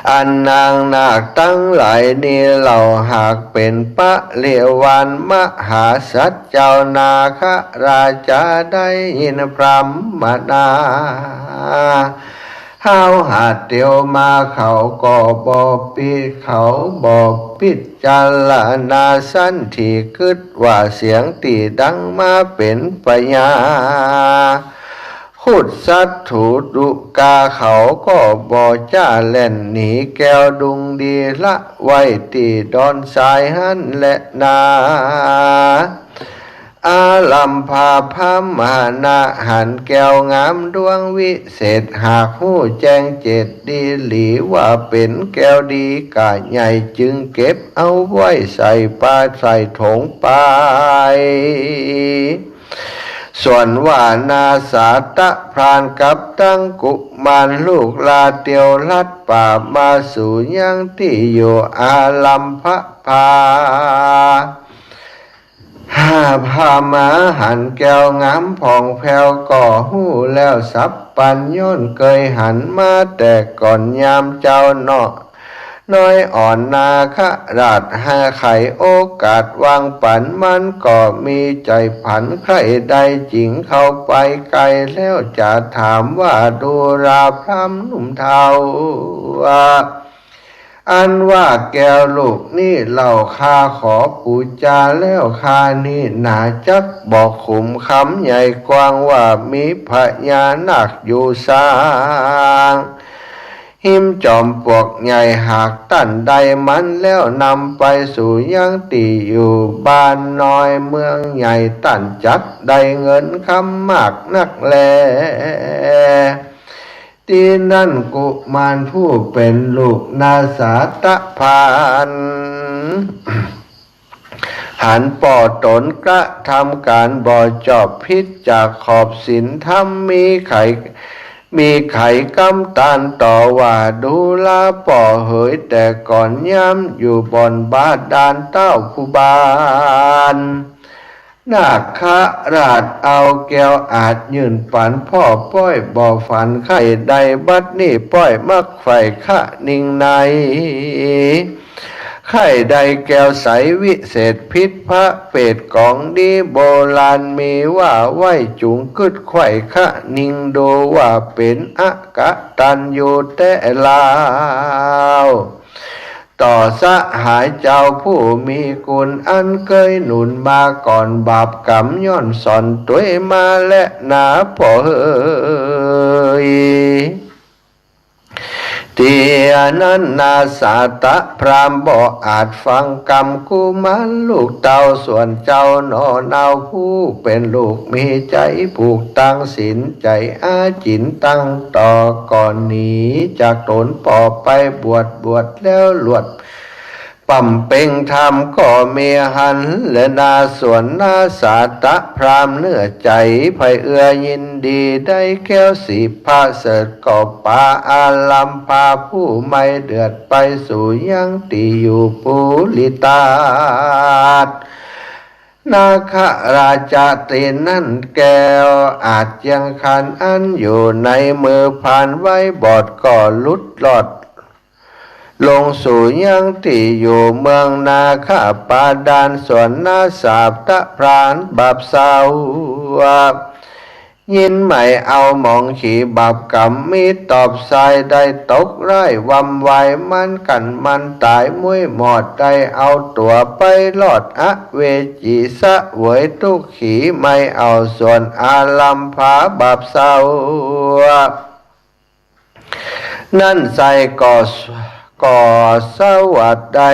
อันนางนาคตังหลายนี้เล่าหากเป๋นปริวารมหาสัตว์เจ้านาคราชาได้ยินพรรมนา ฮ้าวหาเตียวมาเขาก็บ่ปิด เขาบ่พิจารณาสันติ กึ๊ดว่าเสียงตี้ดังมาเป๋นพญา คุดสัตว์ถูดุกา เขาก็บ่จ้าแล่นหนี แก้วดุงดีละไว้ตี้ดอนทรายหั้นแลนา อารัมภาพรามหานะหันแก้วงามดวงวิเศษ หากฮู้แจ้งเจตดีหลี ว่าเป๋นแก้วดีกาใหญ่ จึงเก็บเอาไว้ใส่ปา ใส่ถงไป ส่วนว่านาสาตะพรานกับตังกุมารลูกลาเตียวลัดป่ามาสู่ยังตี้อยู่ อารัมภา หาพามาหันแก้วงามผ่องแผ้วก็ฮู้แล้วสับปัน ย้อนเกยหันมาแต่ก่อนยามเจ้าเนาะ น้อยอ่อนนาคราช หาไขโอกาสวางปัน มันก็มีใจ๋ผันใคร่ได้จิ๋งเข้าไปไกลแล้ว จะถามว่าดูราพรามหนุ่มเฒ่า อันว่าแก้วลูกนี้เล่า ข้าขอปู๋จาแล้ว ข้านี้หนาจักบอกขุมคำใหญ่กว้าง ว่ามีพญานาคอยู่สร้าง หิมจอมปลวกใหญ่ หากต้านได้มันแล้ว นำไปสู่ยังตี้อยู่บ้านน้อยเมืองใหญ่ ต้านจักได้เงินคำมากนักแล ตี้นั้นกุมารผู้เป๋นลูกนาสาตะพราน หันป้อต๋นกระทำก๋านบ่จอบผิดจากขอบศีลธรรม มีไข มีไขกำตานต่อว่า ดูราป้อเหย แต่ก่อนยามอยู่บ่อนบาดาล เต้าผู้บานนาคราชเอาแก้วอาจยื่นปัน ป้อป้อยบ่ฝันใค่ได้ บัดนี้ป้อยมักใฝ่คะนิงใน ใค่ได้แก้วใสวิเศษผิดพระเปตกองดี โบราณมีว่าไว้ จุ่งกึ๊ดใค่คะนิงดู ว่าเป๋นอกตัญญูแต๊ลาว ต่อสหายเจ้าผู้มีกุณ อันเกยหนุนมาก่อน บาปกรรมย้อนสอนตวยมาแลนาป้อเหย ตี้อันนั้นนาสาตะพรามบ่อาจฟังกำกุมารลูกเต้า ส่วนเจ้าหน่อเนาผู้เป๋นลูกมีใจ๋ผูกตังศีล ใจ๋อาจิณตังต่อก่อนหนีจากต๋นป้อไปบวช บวชแล้วลวด บำเพ็งธรรมก็มีหั้นแลนา ส่วนนาสาตะพรามเนื้อใจ๋ใฝ่เอื้อยินดี ได้แก้วสีประเสริฐก็ปาอารัมภาผู้ใหม่เดือดไปสู่ยังตี้อยู่ปุริตาส นาคราชาตี้นั้นแก้วอาจเจียงคัน อันอยู่ในมือพรานไว้บอดก็หลุดรอด ลงสู่ยังตี้อยู่เมืองนาคบาดาล ส่วนนาสาตะพรานบาปเศร้า ยินใหม่เอาหมองขีบาปกรรม มีตอบสายได้ตกร้ายวำวาย มันกั๋นมันต๋ายมุ้ยหมอด ได้เอาตั๋วไปรอดอเวจี เสวยตุ๊กขีไม่เอา ส่วนอารัมภาบาปเศร้า นั้นใส่ก็ ก็สวัสดได้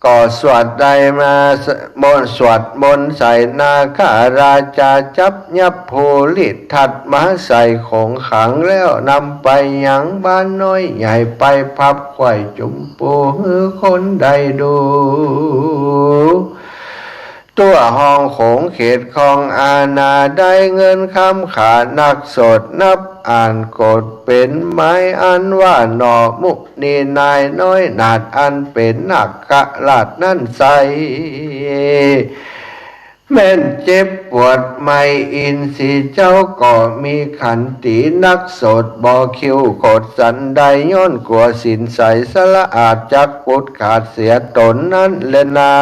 ก็สวัสดได้มา มนต์ สวดมนต์ใส่นาคราชา จับยับปุริทัตมาใส่ขงขัง แล้วนำไปยังบ้านน้อยใหญ่ ไปพับไขว้จุมปูหื้อคนได้ดู ตั๋วห้องโขงเขตของอาณา ได้เงินคำขานักโสต นับอ่านโกฏเป๋นหมาย อันว่าหน่อมุนีนายน้อยนาถ อันเป๋นนาคราชนั้นไซร้ แม้นเจ็บปวดไหม้อินทรีย์เจ้า ก็มีขันตินักโสต บ่คิวโขดสันใด ย้อนกั๋วศีลใสสละอาด จักปุดขาดเสียตนนั้นแลนา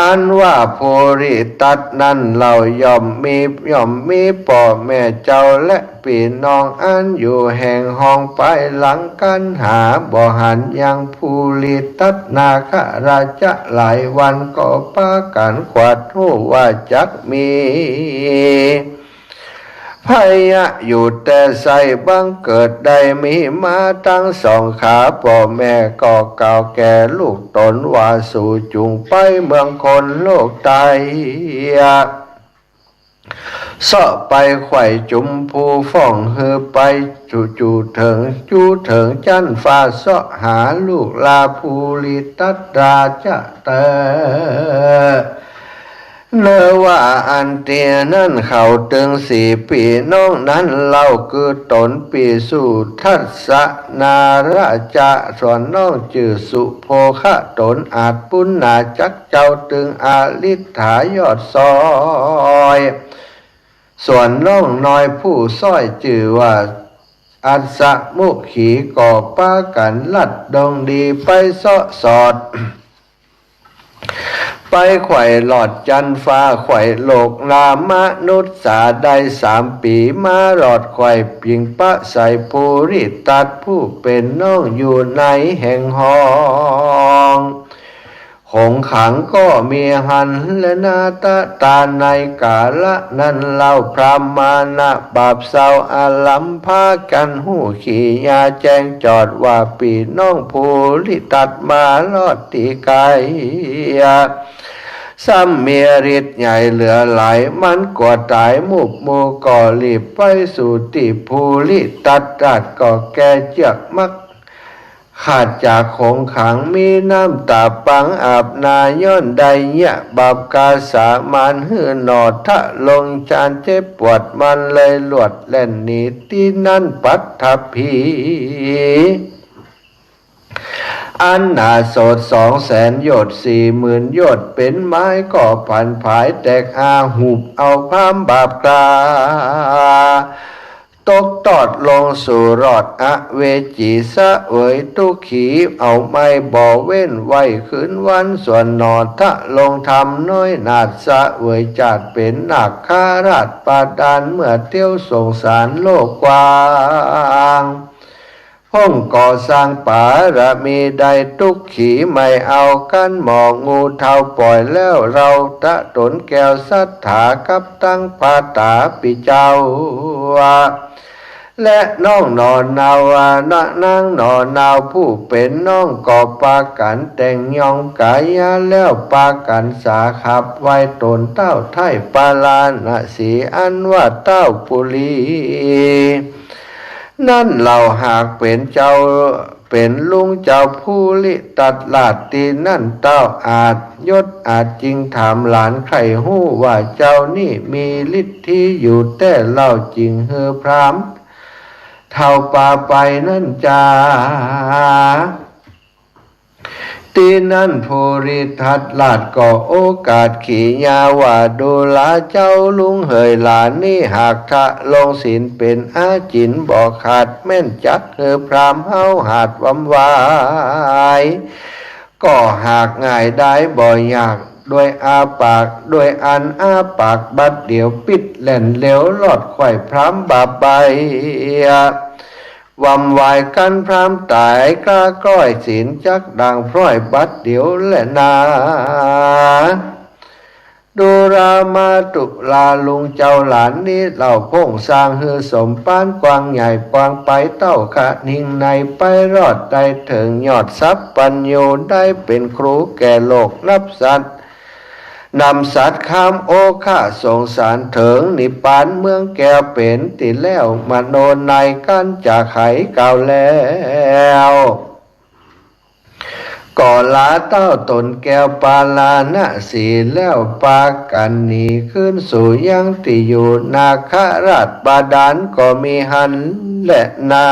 อันว่าปุริทัตนั้นเล่าย่อมมี ย่อมมีป้อแม่เจ้าและปี้น้อง อันอยู่แห่งห้องปายหลังกั๋น หาบ่หันยังปุริทัตนาคราชาหลายวัน ก็ปากั๋นขวัดฮู้ว่าจักมีพ พยะอยู่แต่ใสบังเกิดได้มีมาตังสองขา ป้อแม่ก็กล่าวแก่ลูกต๋นว่า สูจุ่งไปเมืองคนโลกใต้ เซาะไปไขว่จุมผู้ฟ้อง หื้อไปจุ จุเถิง จุเถิงจั๊นฟ้า เซาะหาลูกหล้าภูริทัตราจะเต๊อะ เนอว่าอันตี้นั้นเขาตึงสี่ปี้น้องนั้นเล่า คือต๋นปี้สุทัสสะ นาราจะ ส่วนน้องจื้อสุโภคะ ต๋นอาจปุณณาจักร เจ้าตึงอริฏฐายอดซอย ส่วนน้องน้อยผู้ซ้อยจื้อว่าอัสสมุขี ก็ปากั๋นลัดดงดีไปเซาะสอด ไปไขว่หลอดจั๊นฟ้า ไขว่โลกหล้ามนุษย์สาได้สามปี้ มาหลอดไขว่ปิ่งปะใสภูริทัตผู้เป๋นน้องอยู่ในแห่งห้อง ขงขังก็มีหั้นแลนา ตะตาในกาละนั้นเล่า พราหมณะบาปเศร้าอาลัมพากั๋นฮู้ขี้ยาแจ้งจอดว่า ปี้น้องภูริทัตมาลอดตี้ไก๋ ซ้ำมีฤทธิ์ใหญ่เหลือหลาย มันกั๋วต๋าย หมู่หมู่ก็รีบไปสู่ตี้ภูริทัตราช ก็แก่เจื้อกมัก ขาดจากขงขัง มีน้ำต๋าปังอาบหน้า ย้อนได้เยียะบาปก๋าสามาน หื้อหน่อทะลงจานเจ็บปวด มันเลยหลวดแล่นหนีตี้นั้นปัทภี อันหนาโสดสองแสนโยชน์ สี่หมื่นโยชน์เป๋นไม้ ก็ผันผายแตกอา หุบเอาความบาปกล้า ตกตอดลงสู่หลอดอเวจี เสวยตุ๊กขี เอาไม่บ่เว้นไหว้คืนวัน ส่วนหน่อทะลงธรรมน้อยนาถ เสวยจาติเป๋นนาคราชบาดาล เมื่อเตี้ยวสงสารโลกกว้าง พ่องก่อสร้างปารมีได้ ตุ๊กขีไม่เอากั๋นหมอ งูเฒ่าป่อยแล้ว เฮาตะตนแก้วสัตถา กับตังพระต๋าปี้เจ้า และน้องหน่อนาวานะ นางหน่อนาวผู้เป๋นน้อง ก็ปากั๋นแต่งยองก๋ายา แล้วปากั๋นสาขับไหว้ตนเต้าไท้ปาราณสี อันว่าเต้าปุรี นั้นเล่า หากเป๋นเจ้า เป๋นลุงเจ้าภูริทัตราชตี้นั้น เต้าอาจยศอาจจึงถามหลานใค่ฮู้ว่า เจ้านี้มีฤทธิอยู่แต๊เล่า จึงหื้อพราหมณ์เฒ่าปาไปนั้นจา ตี้นั้นภูริทัตราชก็โอกาสขี้ยาว่า ดูราเจ้าลุงเหย หลานนี้หากทะลงศีลเป๋นอาจิณบ่ขาด แม่นจักหื้อพราหมณ์เฮาหาดวำวาย ก็หากง่ายดายบ่อยาก ด้วยอาปาก ด้วยอันอาปากบัดเดี๋ยว ปิ๊ดแล่นเร็วลอดไขว่พราหมณ์บาปใบ้ วำวายกั๋นพราหมณ์ต๋าย กล้าก้อยศีลจักด่างพร้อยบัดเดี๋ยวแลนา ดูรามาตุลาลุงเจ้า หลานนี้เล่าพ่งสร้างหื้อสมปานกว้างใหญ่ ปวางไปเต้าคะนิงใน ไปรอดได้เถิงยอดสัพพัญญู ได้เป๋นครูแก่โลกนับสัตว์ นำสัตว์ข้ามโอคะสงสาร เถิงนิพพานเมืองแก้วเป๋นตี้แล้ว มโนนัยกั๋นจะไขกล่าวแล้ว ก็ลาเต้าตนแก้วปาราณสีแล้ว ปากั๋นหนีคืนสู่ยังตี้อยู่ นาคราชบาดาลก็มีหั้นแลนา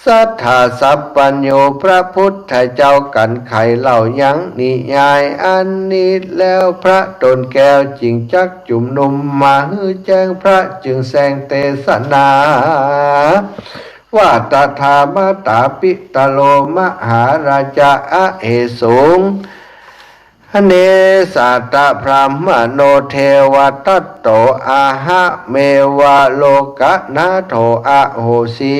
สัตถาสัพพัญญูพระพุทธเจ้ากั๋นไขเล่ายังนิยายอันนี้แล้ว พระตนแก้วจึงจักจุมนุมมาหื้อแจ้ง พระจึงแสดงเตสนา ว่า ตถามาตาปิตโรมหาราจะอเหสุง เนสาตะพรหมโนเทวทัตโต อะหะเมวะโลกนาโถอโหสิ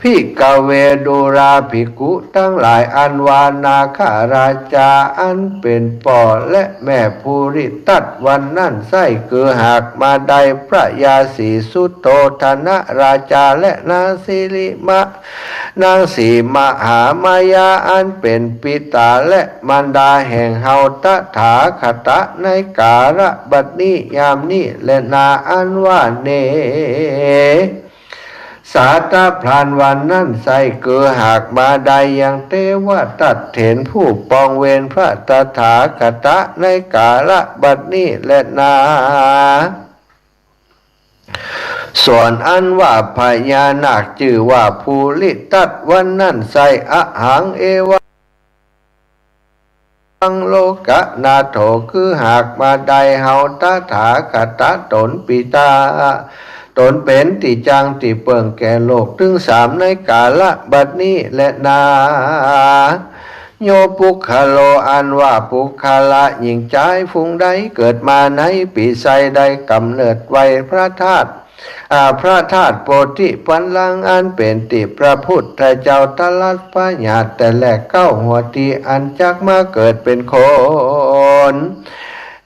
พ ภิกขเว ดูราภิกขุตังหลาย อันว่านาคราชาอันเป๋นป้อและแม่ภูริทัตวันนั้นไส้ คือหากมาได้พระยาศรีสุโธธนราชาและนางสิริมะ นางสีมหามายาอันเป๋นปิต๋าและมารดาแห่งเฮาตถาคตะในกาละบัดนี้ยามนี้แลนา อันว่าเน สาตะพรานวันนั้นไส้ คือหากมาได้ยังเตวทัตเถรผู้ปองเวรพระตถาคตะในกาละบัดนี้แลนา ส่วนอันว่าพญานาคจื้อว่าภูริทัตวันนั้นไส้ อหัง เอวัง โลกนาโถ คือหากมาได้เฮาตถาคตะต๋นปิต๋า ต๋นเป๋นตี้จั้งตี้เปิ้งแก่โลกตึงสามในกาละบัดนี้แลนา โย ปุคคโล อันว่าปุคคละหญิงจายฝูงใดเกิดมาในปี๋ไส้ ได้ก๋ำเนิดไว้พระธาตุ อา พระธาตุโพธิปัลลังก์ อันเป๋นตี้พระพุทธเจ้าตรัสปญาติแต่แรกเก๊าหัวตี้อันจักมาเกิดเป๋นคน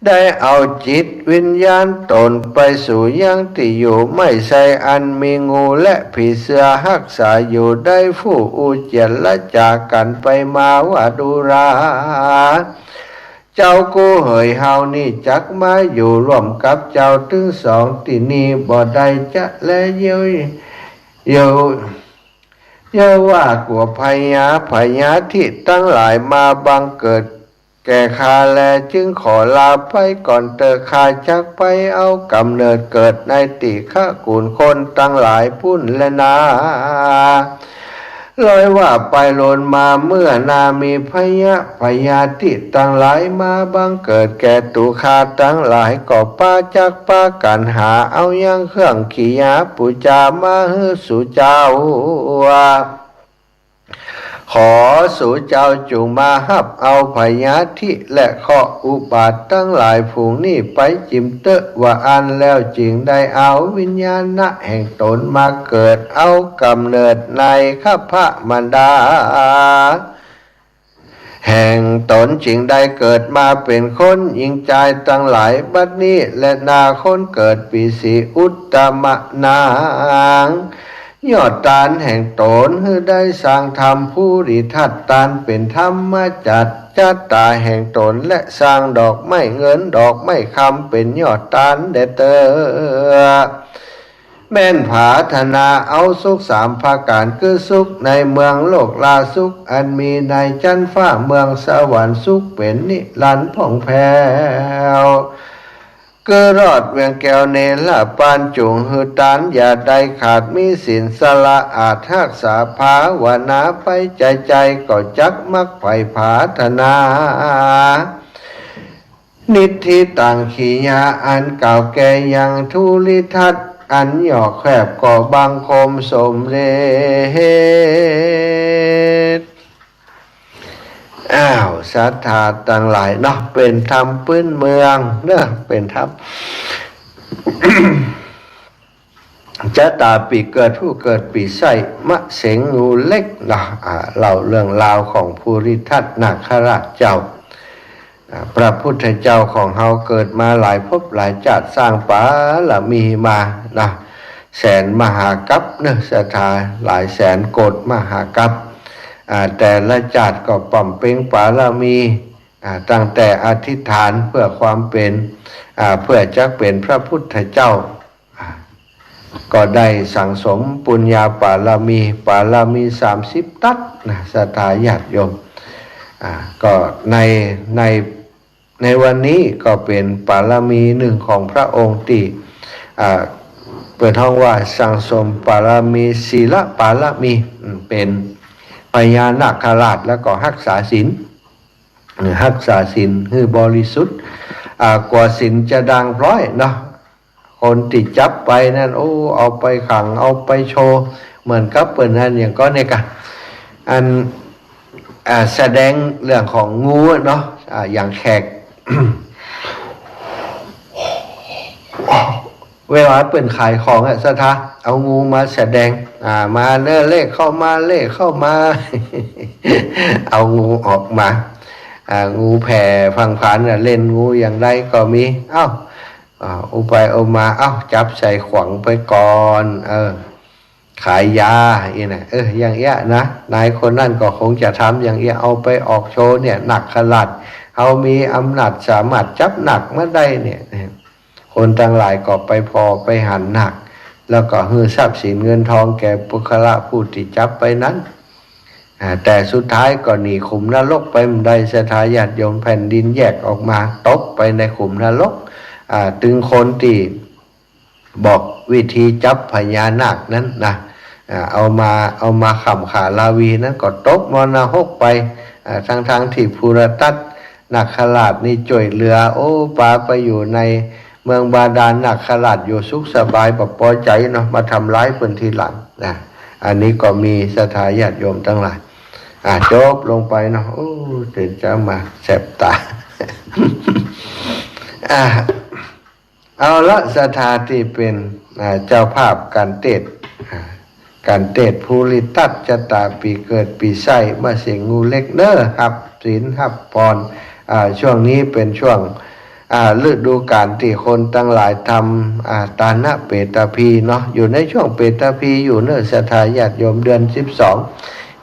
ได้เอาจิตวิญญาณต๋นไปสู่ยังตี้อยู่ไม่ใช่อันมีงูและผีเสื้อฮักษาอยู่ ได้ฟู่อู้เจียดละจ๋ากั๋นไปมาว่า ดูรา เจ้ากู้เหย เฮานี้จักมาอยู่ร่วมกับเจ้าตึงสองตี้นี่บ่ได้จะแล เยียะ เยียะ เยียะว่ากั๋วพยา พยาธิตังหลายมาบังเกิดแก่ข้าแล จึงขอลาไปก่อนเต๊อะ ข้าจักไปเอาก๋ำเนิดเกิดในตี้ขะกู๋นคนตังหลายปู้นแลนา ลอยว่าไปลนมา เมื่อนามีพยา พยาธิตังหลายมาบังเกิดแก่ตั๋วข้าตังหลาย ก็ปาจักปากั๋นหาเอายังเครื่องขียาปู๋จามาหื้อสูเจ้า ขอสูเจ้าจุ่งมาฮับเอาพยาธิและเคราะห์อุบาทตังหลายฝูงนี้ไปจิ่มเต๊อะ ว่าอั้นแล้วจึงได้เอาวิญญาณะแห่งต๋นมาเกิดเอาก๋ำเนิดในครรภมารดาแห่งต๋น จึงได้เกิดมาเป๋นคน หญิงจายตังหลายบัดนี้แลนา คนเกิดปี๋สีอุตตมะนาง ยอดตานแห่งต๋นหื้อได้สร้างธรรม ภูริทัตตานเป๋นธรรมจัตต๋าแห่งต๋น และสร้างดอกไม้เงินดอกไม้คำเป๋นยอดตานแด่เต๊อะ แม่นผาถนาเอาสุขสามประก๋าน คือสุขในเมืองโลกลา สุขอันมีในจั๊นฟ้าเมืองสวรรค์ สุขเป๋นนิรันดร์ผ่องแผ้ว คือรอดเวียงแก้วเนรปาน จุ่งหื้อตานอย่าได้ขาด มีศีลสละอาดฮักษาภาวนาไป ใจ๋ใจ๋ก็จักมักใฝ่ผาถนา นิทธิตัง ขียาอันกล่าวแก่ยังภูริทัตอันหยอกแคบ ก็บังคมสมเด็จ อ้าว ศรัทธาตังหลายเนาะ เป๋นธรรมปื๊นเมืองเนาะ เป๋นธรรม จะต๋าปี๋เกิด ผู้เกิดปี๋ไส้มะเสง งูเล็กเนาะ อ่า เล่าเรื่องราวของภูริทัตนาคราชเจ้า อ่า พระพุทธเจ้าของเฮาเกิดมาหลายภพหลายจาติ สร้างปารมีมาเนาะ แสนมหากัปเนาะ ศรัทธา หลายแสนโกฏมหากัป อ่า แต่ละจาติก็บำเพ็ญปารมี อ่า ตั้งแต่อธิษฐานเพื่อความเป๋น อ่า เพื่อจักเป๋นพระพุทธเจ้า อ่า ก็ได้สั่งสมปุญญาปารมี ปารมีสามสิบทัศน์นะ ศรัทธาญาติโยม อ่า ก็ใน ใน ในวันนี้ก็เป๋นปารมีนึ่งของพระองค์ตี้ อ่า เปิ้นฮ้องว่าสั่งสมปารมี ศีลปารมี อืม เป๋นพญานาคราช แล้วก็ฮักษาศีล ฮักษาศีลหื้อบริสุทธิ์ อ่า กว่าศีลจะด่างพร้อยเนาะ คนตี้จับไปนั้น โอ้ เอาไปขัง เอาไปโชว์ เหมือนกับเปิ้นอันหยังก่อเนี่ยกะ อัน อ่า แสดงเรื่องของงูเนาะ อ่า อย่างแขก เวลาเปิ้นขายของอะ ศรัทธา เอางูมาแสดง อ่า มาเน่อ เลขเข้ามา เลขเข้ามา เอางูออกมา อ่า งูแผ่พังผานน่ะ เล่นงูอย่างใดก็มี เอ้า อ่า เอาไปเอามา เอ้า จับใส่ขวังไปก่อน เออ ขายยาอี้นะ เออ อย่างเอี้ยนะ นายคนนั้นก็คงจะทำอย่างเอี้ย เอาไปออกโชว์เนี่ย นักขราช เฮามีอำนาจสามารถจับนักมาได้เนี่ย คนตังหลายก็ไปผ่อไปหันนัก แล้วก็หื้อทรัพย์สินเงินทองแก่ปุคคละผู้ตี้จับไปนั้น อ่า แต่สุดท้ายก็หนีขุมนรกไปบ่ได้ ศรัทธาญาติโยม แผ่นดินแยกออกมา ตกไปในขุมนรก อ่า ตึงคนตี้บอกวิธีจับพญานาคนั้นนะ อ่า เอามา เอามาข่ำขาราวีนั้นก็ตกมรณหกไป อ่า ทั้งๆ ตี้ปุรตัต นาคราชนี่จ้วยเหลือ โอ้ ปาไปอยู่ในเมืองบาดาล นาคราชอยู่สุขสบาย บ่ปอใจ๋เนาะ มาทำร้ายเปิ้นทีหลังนะ อันนี้ก็มี ศรัทธาญาติโยมตังหลาย อ่า จบลงไปเนาะ โอ้ ตื่นเจ๊ามาแสบต๋า อ่า เอาละ ศรัทธาตี้เป๋น อ่า เจ้าภาพก๋านเตสน์ อ่า ก๋านเตสน์ ภูริทัศน์ ชะตาปี๋เกิดปี๋ไส้ มะเสง งูเหล็กเน่อ ฮับศีลฮับพร อ่า ช่วงนี้เป๋นช่วง อ่า ฤดูก๋าลตี้คนตังหลายทำ อ่า ตานะเปตภีเนาะ อยู่ในช่วงเปตภีอยู่เน่อ ศรัทธาญาติโยม เดือนสิบสอง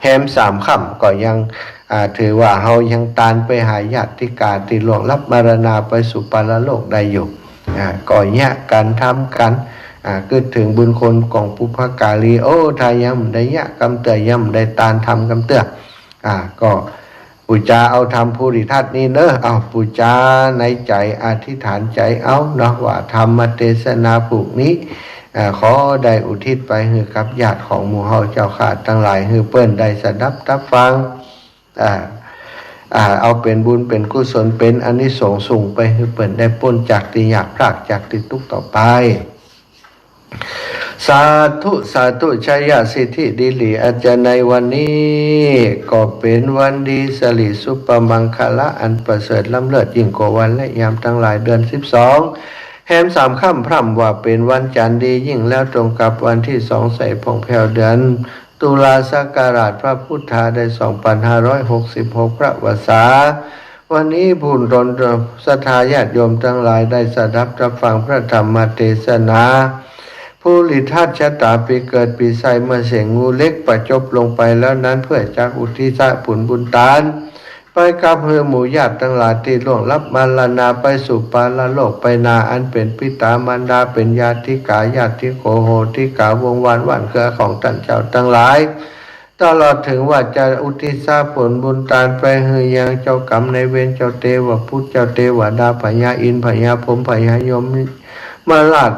แฮมสามค่ำก็ยัง อ่า ถือว่าเฮายังตานไปหาญาติกาตี้ล่วงลับมรณาไปสู่ปรโลกได้อยู่ อ่า ก็เยียะกั๋นทำกั๋น อ่า กึ๊ดเถิงบุญคุณของปุพการี โอ้ ถ้ายังบ่ได้เยียะกำเตื้อ ยังบ่ได้ตานทำกำเตื้อ อ่า ก็ปู๋จาเอาธรรมภูริทัศน์นี้เน่อ เอาปู๋จาในใจ๋ อธิษฐานใจ๋เอาเนาะ ว่าธรรมเตสนาผูกนี้ อ่า ขอได้อุทิศไปหื้อกับญาติของหมู่เฮาเจ้าข้าตังหลาย หื้อเปิ้นได้สดับตับฟัง อ่า อ่า เอาเป๋นบุญเป๋นกุศล เป๋นอานิสงส์สูงไป หื้อเปิ้นได้ป๊นจากตี้ยาก พรากจากตี้ตุ๊กข์ต่อไป สาธุ สาธุ ชัยสิทธิดีหลี อาจารย์ ในวันนี้ก็เป๋นวันดี สิริสุปมังคละอันประเสริฐล้ำเลิศยิ่งกว่าวันและยามตังหลาย เดือนสิบสอง แฮมสามค่ำ พร่ำว่าเป๋นวันจันทร์ดียิ่งแล้ว ตรงกับวันตี้สองใสผ่องแผ้ว เดือน ตุลาศักราชพระพุทธาได้สองปันห้าร้อยหกสิบหก พระวรรษา วันนี้ผู้ตนศรัทธาญาติโยมตังหลายได้สดับตับฟังพระธรรมเตสนา ภูริทัศน์ชะตาปี๋เกิดปี๋ไส้ มะเสง งูเหล็ก ประจบลงไปแล้วนั้น เปื้อจักอุทิศผลบุญตาน ไปกับหื้อหมู่ญาติตังหลายตี้ล่วงลับมรณาไปสู่ปรโลกไปนา อันเป๋นปิต๋ามารดา เป๋นญาติกา ญาติโกโหติกา วงศ์วานบ้านเครือของต้านเจ้าตังหลาย ตลอดเถิงว่าจะอุทิศผลบุญตานไปหื้อยังเจ้ากรรมนายเวร เจ้าเตวปุตร เจ้าเตวดา พญาอินทร์ พญาพรหม พญายมราช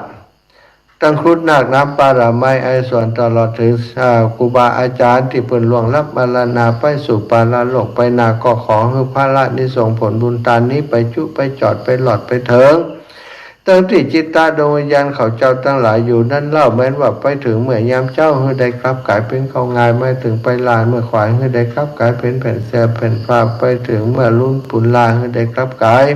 ตังครุฑนาคน้ำ ป่าละไม้ ไอสวรรค์ ตลอดเถิง อ่า ครูบาอาจ๋ารย์ตี้เปิ้นล่วงลับมรณาไปสู่ปรโลกไปนา ก็ขอหื้อผลานิสงส์ผลบุญตานนี้ไปจุไปจอดไปหลอดไปเถิง ตึงตี้จิตตะดวงวิญญาณเขาเจ้าตังหลายอยู่นั้นเล่า แม้นว่าไปเถิงเมื่อยามเจ๊า หื้อได้กลับก๋ายเป๋นข้าวงาย แม้นเถิงไปลาเมื่อขวาย หื้อได้กลับก๋ายเป๋นแผ่นเสื่อแผ่นผ้า ไปเถิงเมื่อลูนปูนลา หื้อได้กลับก๋าย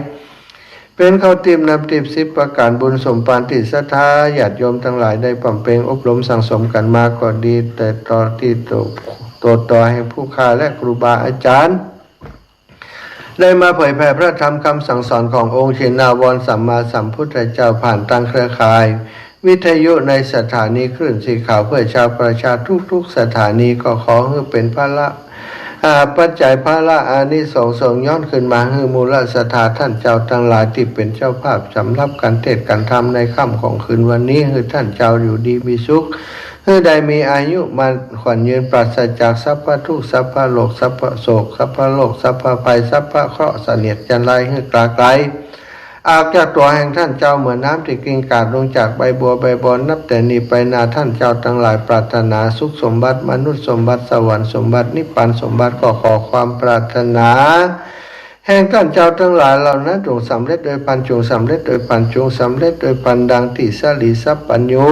เป๋นข้าวติ๊บน้ำติ๊บ สิบประก๋าน บุญสมภารตี้ศรัทธาญาติโยมตังหลายได้บำเพ็ญอบรมสั่งสมกั๋นมาก็ดี แต่ต่อตี้ตัว ตัวต่อแห่งผู้ข้าและครูบาอาจ๋ารย์ ได้มาเผยแผ่พระธรรมคำสั่งสอนขององค์ชินวรสัมมาสัมพุทธเจ้า ผ่านตางเครือข่ายวิทยุในสถานีคลื่นสีขาวเพื่อชาวประชาทุกๆสถานี ก็ขอหื้อเป๋นผละ อ่า ปัจจัยผละอานิสงส์ส่งย้อนคืนมาหื้อมูลศรัทธาต้านเจ้าตังหลายตี้เป๋นเจ้าภาพสำหรับก๋านเตสน์ก๋านธรรมในค่ำของคืนวันนี้ หื้อต้านเจ้าอยู่ดีมีสุข หื้อได้มีอายุมั่นขวัญยืน ปราศจากสัพพะทุกข์ สัพพะโรค สัพพะโศก สัพพะโรค สัพพะภัย สัพพะเคราะห์เสนียดจัญไร หื้อกลาไกลออกจากตั๋วแห่งต้านเจ้า เหมือนน้ำตี้กลิ้งกราดลงจากใบบัวใบบอน นับแต่นี้ไปนาต้านเจ้าตังหลายปรารถนาสุขสมบัติ มนุษย์สมบัติ สวรรค์สมบัติ นิพพานสมบัติ ก็ขอความปรารถนาแห่งต้านเจ้าตังหลายเหล่านั้น จงสำเร็จโดยพลัน จงสำเร็จโดยพลัน จงสำเร็จโดยพลัน ดังตี้สรีสัพพัญญู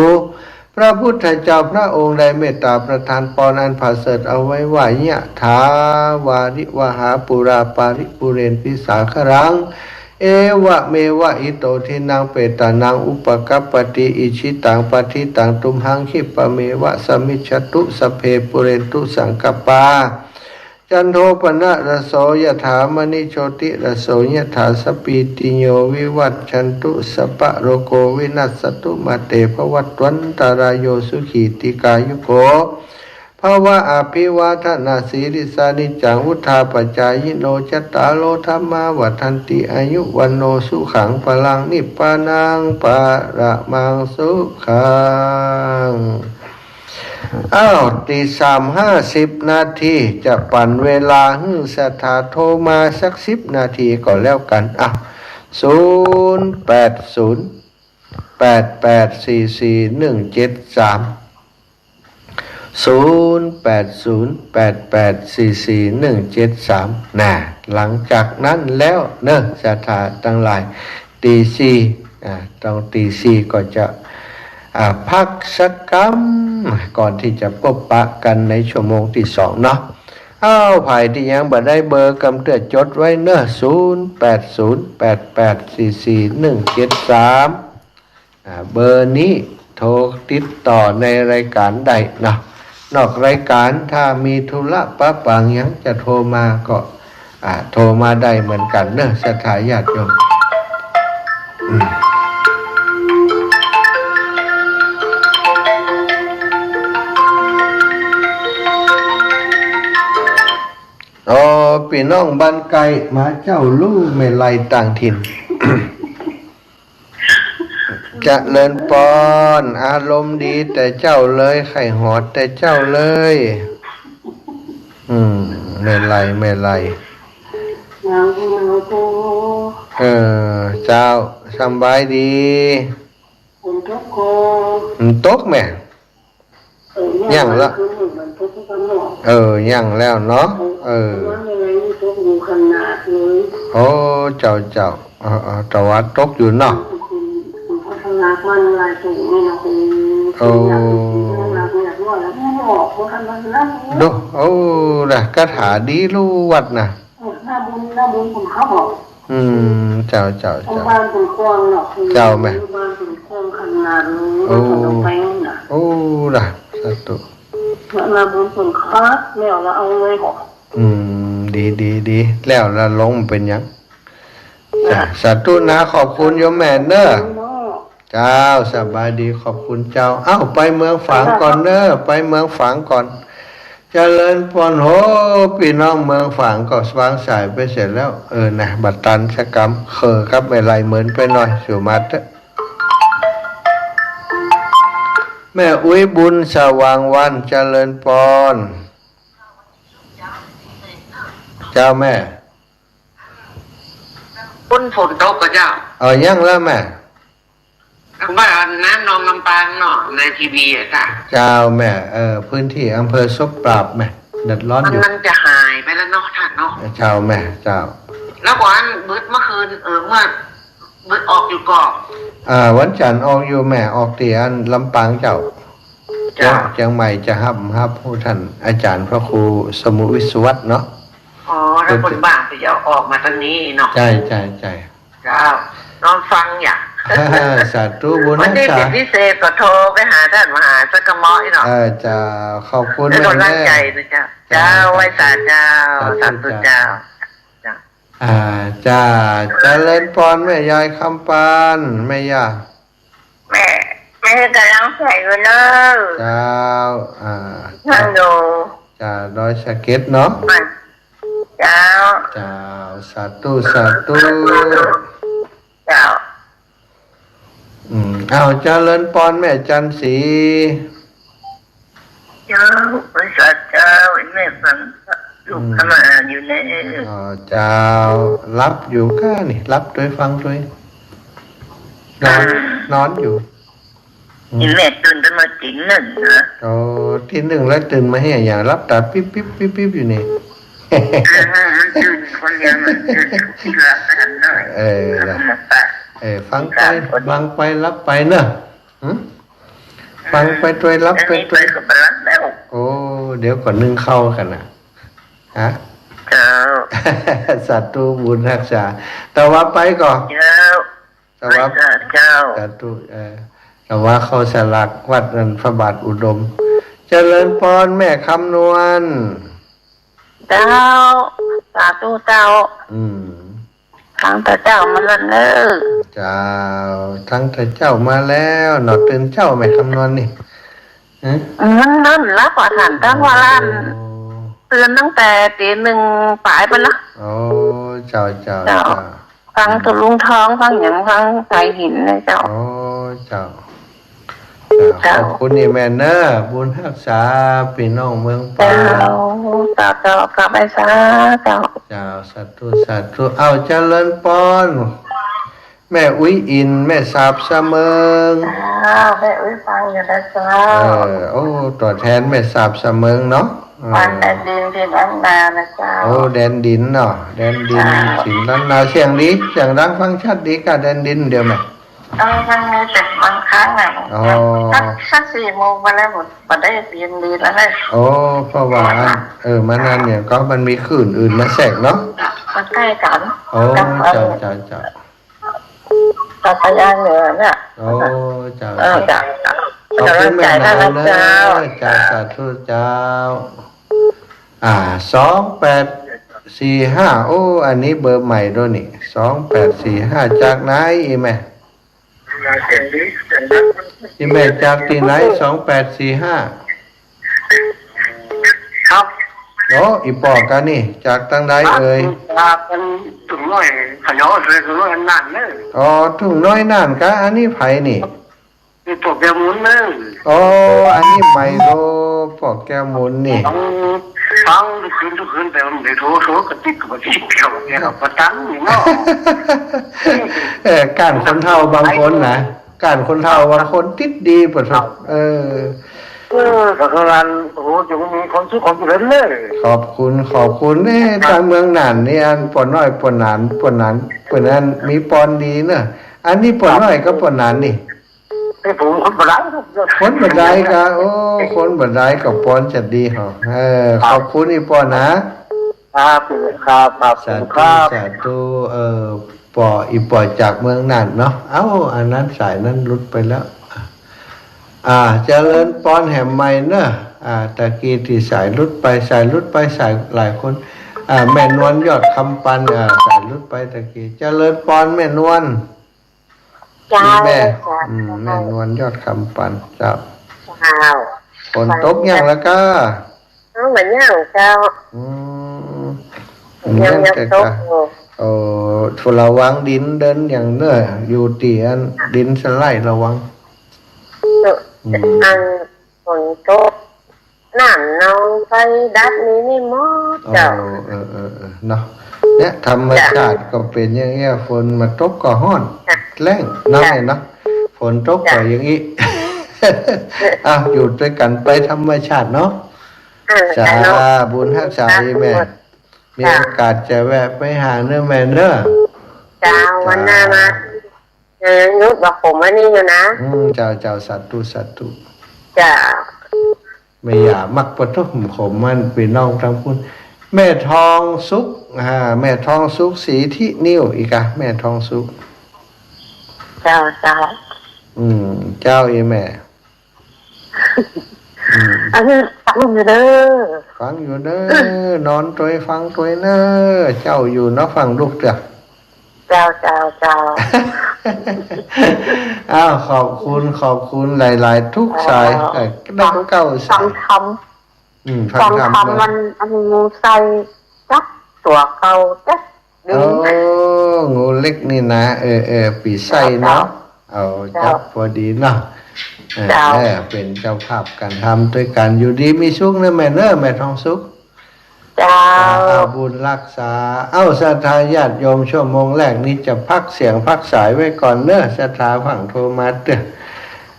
พระพุทธเจ้าพระองค์ได้เมตตาประทานปอนอันผาเสริฐเอาไว้ว่า ยะถาวาริวหาปูราปาริปูเรนติสาคารัง เอวะเมวะ อิโต ทินนัง เปตานัง อุปะกัปปะติ อิจฉิตัง ปัตถิตัง ตุมหัง คิปปะเมวะ สะมิชฌะตุ สัพเพ ปูเรนตุ สังกัปปา จันโท ปะนะระโส ยะถา มะณิ โชติระโส ยะถา สัพพีติโย วิวัชชันตุ สัพพะโรโค วินัสสะตุ มา เต ภะวัตวันตะราโย สุขี ติกายุโก ภะวะ อะภิวาทะนะสีลิสสะ นิจจัง วุฑฒาปะจายิโน จัตตาโร ธัมมา วัฑฒันติ อายุ วัณโณ สุขัง พะลัง นิพพานัง ปะระมัง สุขัง อ้าว ตีสามห้าสิบนาที จะปั๋นเวลาหื้อศรัทธาโทรมาสักสิบนาทีก็แล้วกั๋น อ้าว ศูนย์แปดศูนย์ แปดแปดสี่สี่หนึ่งเจ็ดสาม ศูนย์แปดศูนย์ แปดแปดสี่สี่หนึ่งเจ็ดสาม น่ะ หลังจากนั้นแล้วเนอะ ศรัทธาตังหลาย ตีสี่ อ่า ตรงตีสี่ก็จะ อ่า พักสักกำ ก่อนตี้จะปบปะกั๋นในชั่วโมงตี้สองเนาะ อ้าว ใผตี้ยังบ่ได้เบอร์กำเตื้อ จดไว้เนอะ ศูนย์แปดศูนย์ แปดแปดสี่สี่หนึ่งเจ็ดสาม อ่า เบอร์นี้โทรติดต่อในรายก๋านได้เนาะ นอกรายก๋านถ้ามีธุระปะปังหยังจะโทรมาก็ อ่า โทรมาได้เหมือนกั๋นเนอะ ศรัทธาญาติโยม อืม อ๋อ ปี้น้องบ้านใก้มาเจ้า ลูกแม่ไลต่างถิ่น เจริญปอน อารมณ์ดีแต่เจ้าเลย ใค่หอดแต่เจ้าเลย อืม แม่ไล แม่ไล เออ เจ้า สำบายดี ฝนตกก่อ มันตกแม่ เออ ยังละ ยังละ คืนนี้มันตกซ้ำเนาะ เออ ยังแล้วเนาะ เออ เออ วันนี้ตกอยู่ขนาดเลย โอ้ เจ้า เจ้า เออ เออ แต่ว่าตกอยู่เนาะ อืม อืม อืม มันหลายตรงนี่เนาะ อืม โอ้ หลาย หลาย หลาย หลาย หลาย หลาย ดู โอ้ นะ คาถาดีลู่วัดนะ เออ หน้าบุญ หน้าบุญผมเขาบอก อืม เจ้า เจ้า เจ้า บ้านผมกว้างเนาะ เจ้าแม่ บ้านผมกว้างขนาดนี้ โอ้ บ้านผมต้องไปนี่นะ โอ้ นะ สาธุ หน้าบุญผมคักแล้วละเอาเลย อืม ดี ดี ดี แล้วละลงเป๋นหยัง จ้ะ สาธุนะ ขอบคุณโยมแม่เนอะ เนาะ เจ้า สบายดี ขอบคุณเจ้า เอ้า ไปเมืองฝางก่อนเนอะ ไปเมืองฝางก่อน เจริญปอน โห ปี้น้องเมืองฝางก็วางสายไปเสียแล้ว เออ นะ บ่ตันสักกำ เขอกับแม่ไลเหมินไปหน่อย สู่มาเต๊อะ แม่อุ๊ยบุญสว่างวัน เจริญปอน เจ้าแม่ ปุ้นฝนตกก่อเจ้า เออ ยังแล้วแม่ ว่าน้ำนองลำปางเนาะ ในทีวีอะค่ะ เจ้าแม่ เออ พื้นที่อำเภอซบปราบแม่ เดือดร้อนอยู่ มัน มันจะหายไปแล้วเนาะท่านเนาะ เจ้าแม่ เจ้า แล้วก่อนบึดเมื่อคืน เออ เมื่อ บึดออกอยู่ก่อ อ่า วันจันทร์ออกอยู่แม่ ออกตี้อันลำปางเจ้า เจ้า เจียง เจียงใหม่จะฮับ ฮับผู้ท่านอาจารย์พระครูสมุวิศวัตเนาะ อ๋อ แล้วคนบ้างจะออกมาตอนนี้เนาะ ใช่ ใช่ ใช่ เจ้า นอนฟังอย่าง สาธุบุญ วันนี้ นะจ๊ะ เป๋นพิเศษก็โทรไปหาท่านมหาสังคเมาะอีกเนาะ เออ เจ้า ขอบคุณ ให้กำลังใจนะเจ้า แม่ เจ้า เจ้า ไหว้สาเจ้า สาธุ สาธุเจ้า เจ้า เจ้า อ่า จ้า เจริญปอนแม่ยายคำปาน แม่ย่า แม่ แม่กำลังใส่อยู่เนอะ เจ้า อ่า นั่งอยู่ จ้า ดอยสะเก็ดเนาะ เจ้า เจ้า สาธุ สาธุ เจ้า อืม เอา เจริญปอนแม่จันทร์ศรี เจ้า บริษัทเจ้า ไอ้แม่ฟัง ลูก อืม เข้ามาอยู่ใน อ๋อ เจ้า หลับอยู่ก้านี่ หลับตวยฟังตวย นอน อ่า นอนอยู่ อืม ไอ้แม่ตื่นตั้งมาตีหนึ่งนะ โอ้ ตีหนึ่งแล้วตื่นมาเหียอย่าง หลับต๋าปิ๊บปิ๊บปิ๊บปิ๊บอยู่นี่ อ่า มันตื่นคนเดียว มันตื่นที่หลับไปหน่อย เออ เออ ฟังไป ฟังไป หลับไปเนอะ หึ ฟังไปตวย หลับไปตวย อันนี้ไปก็ไปหลับแล้ว โอ้ เดี๋ยวก่อนนึ่งข้าวกั๋นนะ ฮะ เจ้า สาธุบุญฮักษา แต่ว่าไปก่อ เจ้า แต่ว่า ไปก่อเจ้า สาธุ เออ แต่ว่าเข้าสลากวัดนั้นพระบาทอุดม เจริญปอนแม่คำนวณ เจ้า สาธุเจ้า อืม ตังแต่เจ้ามาแล้วเน่อ เจ้า ตังแต่เจ้ามาแล้วเนาะ ตื่นเจ๊าแม่คำนวณนี่ ฮะ มันนั่นละกว่าท่านตั้งว่าล้าน โอ้ ตื่นตั้งแต่ตีหนึ่งป๋ายไปละ โอ้ เจ้า เจ้า เจ้า เจ้า ฟังตุลุงทอง ฟังหยัง ฟังสายหินนะเจ้า โอ้ เจ้า เจ้า เจ้า ขอบคุณอีแม่เน่อ บุญฮักษา ปี้น้องเมืองปา เจ้า เจ้า เจ้า กลับไปซะ เจ้า เจ้า สาธุ สาธุ เอาเจริญปอน แม่อุ๊ยอิน แม่สาบสะเมิง เจ้า แม่อุ๊ยฟังอยู่นะเจ้า เออ โอ้ ตั๋วแทนแม่สาบสะเมิงเนาะ เออ ฟังแดนดินตี้ล้านนานะเจ้า โอ้ แดนดินเนาะ แดนดิน เจ้า เสียงล้านนา เสียงดี เสียงดังฟังชัดดีก่ะ แดนดิน เดี๋ยวแม่ เออ มันมีแต่บางครั้งอะ อ๋อ สัก สักสี่โมงไปแล้ว บ่ บ่ได้ยินดีแล้วนะ โอ้ เพราะว่าอัน เออ มันอันเนี่ยก็มันมีคลื่นอื่นมาแทรกเนาะ มันใกล้กัน โอ้ กับ เจ้า เจ้า เจ้า กับพญาเหนือน่ะ โอ้ เจ้า เออ เจ้า เจ้า ขอบคุณแม่หนาวเน่อ เจ้า เจ้า สาธุเจ้า อ่า สองแปดสี่ห้า โอ้ อันนี้เบอร์ใหม่ด้วยนี่ สองแปดสี่ห้า จากไหนอีแม่ อีแม่จากตี้ไหน สองแปดสี่ห้า ครับ โอ้ อีป้อกั๋นนี่ จากตังใดเอ่ย จากอันทุ่งน้อย พะเยาเลย ทุ่งน้อยน่านเน่อ อ๋อ ทุ่งน้อยน่านกะ อันนี้ใผนี่ นี่ป้อแก้วมูลเน่อ อ๋อ อันนี้ใหม่โล ป้อแก้วมูลนี่ ฟัง ฟังทุกคืน ทุกคืน แต่มันบ่ได้โทร โทรก็ติด ก็บ่ติด เดี๋ยวเนี่ย ก็บ่ตันนี่เนาะ เออ ก้านคนเฒ่าบางคนนะ ก้านคนเฒ่าบางคนติดดีปะโท เออ เออ ก็คืออัน โอ้โห จะมีความสุขความเจริญเลย ขอบคุณ ขอบคุณ เอ้ ตางเมืองน่านนี่ อันป้อน้อย ป้อหนาน ป้อหนาน ป้อนั้นมีปอนดีเนอะ อันนี้ป้อน้อยกับป้อหนานนี่ ไอ้ผมคนบ่ได้ครับ คนบ่ได้ก็ โอ้ คนบ่ได้ก็ปอนจะดีเหรอ เออ ขอบคุณอีป้อนะ ครับ ครับ ครับ สาธุ ครับ สาธุ เออ ป้อ อีป้อจากเมืองน่านเนาะ เอ้า อันนั้นสายนั้นหลุดไปแล้ว อ่า เจริญปอนแหมใหม่เนอะ อ่า ตะกี้ตี้สายหลุดไป สายหลุดไป สายหลายคน อ่า แม่นวลยอดคำปัน อ่า สายหลุดไปตะกี้ เจริญปอนแม่นวล เจ้า แม่ เจ้า อืม แม่นวลยอดคำปัน เจ้า เจ้า ฝนตกยังละก้า เอ้า บ่ยังเจ้า อืม ยัง ยัง ยัง แต่ ตก ก็ อยู่ โอ้ ระวังดินเดินอย่างเน่อ อยู่ตี้อันดินสไลด์ระวัง เออ อืม อัน ฝนตก น้ำนองไฟดับนี่ นี่หมดเจ้า โอ้ เออ เออ เออ เนาะ เนี่ย ธรรมชาติก็เป๋นอย่างเงี้ย ฝนมาตกก็ฮ้อน จ้ะ แล้ง เนาะ จ้ะ แม่เนาะ ฝนตกก็ จ้ะ อย่างงี้ อ่ะ อยู่ตวยกั๋นไปธรรมชาติเนาะ เออ สา จ้ะเนาะ บุญฮักษาอีแม่ จ้ะ มีโอกาสจะแวะไปหาเน่อแม่เน่อ เจ้า จ้า วันหน้ามา เออ ยังหยุดบ่าผมอันนี้อยู่นะ อืม เจ้า เจ้า สาธุ สาธุ เจ้า แม่หย่ามักปะทุมขมมัน ปี้น้องตางปู๊น แม่ทองสุข อ่า แม่ทองสุข ศรีทินิว อีกอะ แม่ทองสุข เจ้า เจ้า อืม เจ้า อีแม่ อืม อันนี้ฟังอยู่เน่อ ฟังอยู่เน่อ นอนตวยฟังตวยเน่อ เจ้าอยู่เนาะ ฟังลูกเตื้อ เจ้า เจ้า เจ้า อ้าว ขอบคุณ ขอบคุณหลายๆ ทุกสาย เออ เอ่อ ได้เก้าสาย ฟังธรรม อืม ฟังธรรม ฟังธรรม เนาะ มัน มันใส่จักตั๋วเก่าจัก โอ้ งูเล็กนี่นะ เออ เออ ปี้ไส้เนาะ เจ้า เอา เจ้า จับพอดีเนาะ เออ เจ้า เออ เป๋นเจ้าภาพก๋านธรรมตวยกั๋น อยู่ดีมีสุขเน่อแม่เน่อ แม่ทองสุข เจ้า เจ้า บุญฮักษา เอ้า ศรัทธาญาติโยม ชั่วโมงแรกนี้จะพักเสียงพักสายไว้ก่อนเน่อ ศรัทธาฟั่งโทรมาเตื้อ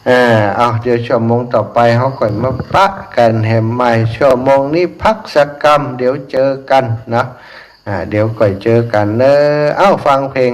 เออ เอา เดี๋ยวชั่วโมงต่อไปเฮาก่อยมาปะกั๋นแหมใหม่ ชั่วโมงนี้พักสักกำ เดี๋ยวเจอกั๋นเนาะ อ่า เดี๋ยวก่อยเจอกั๋นเน่อ เอ้า ฟังเพลง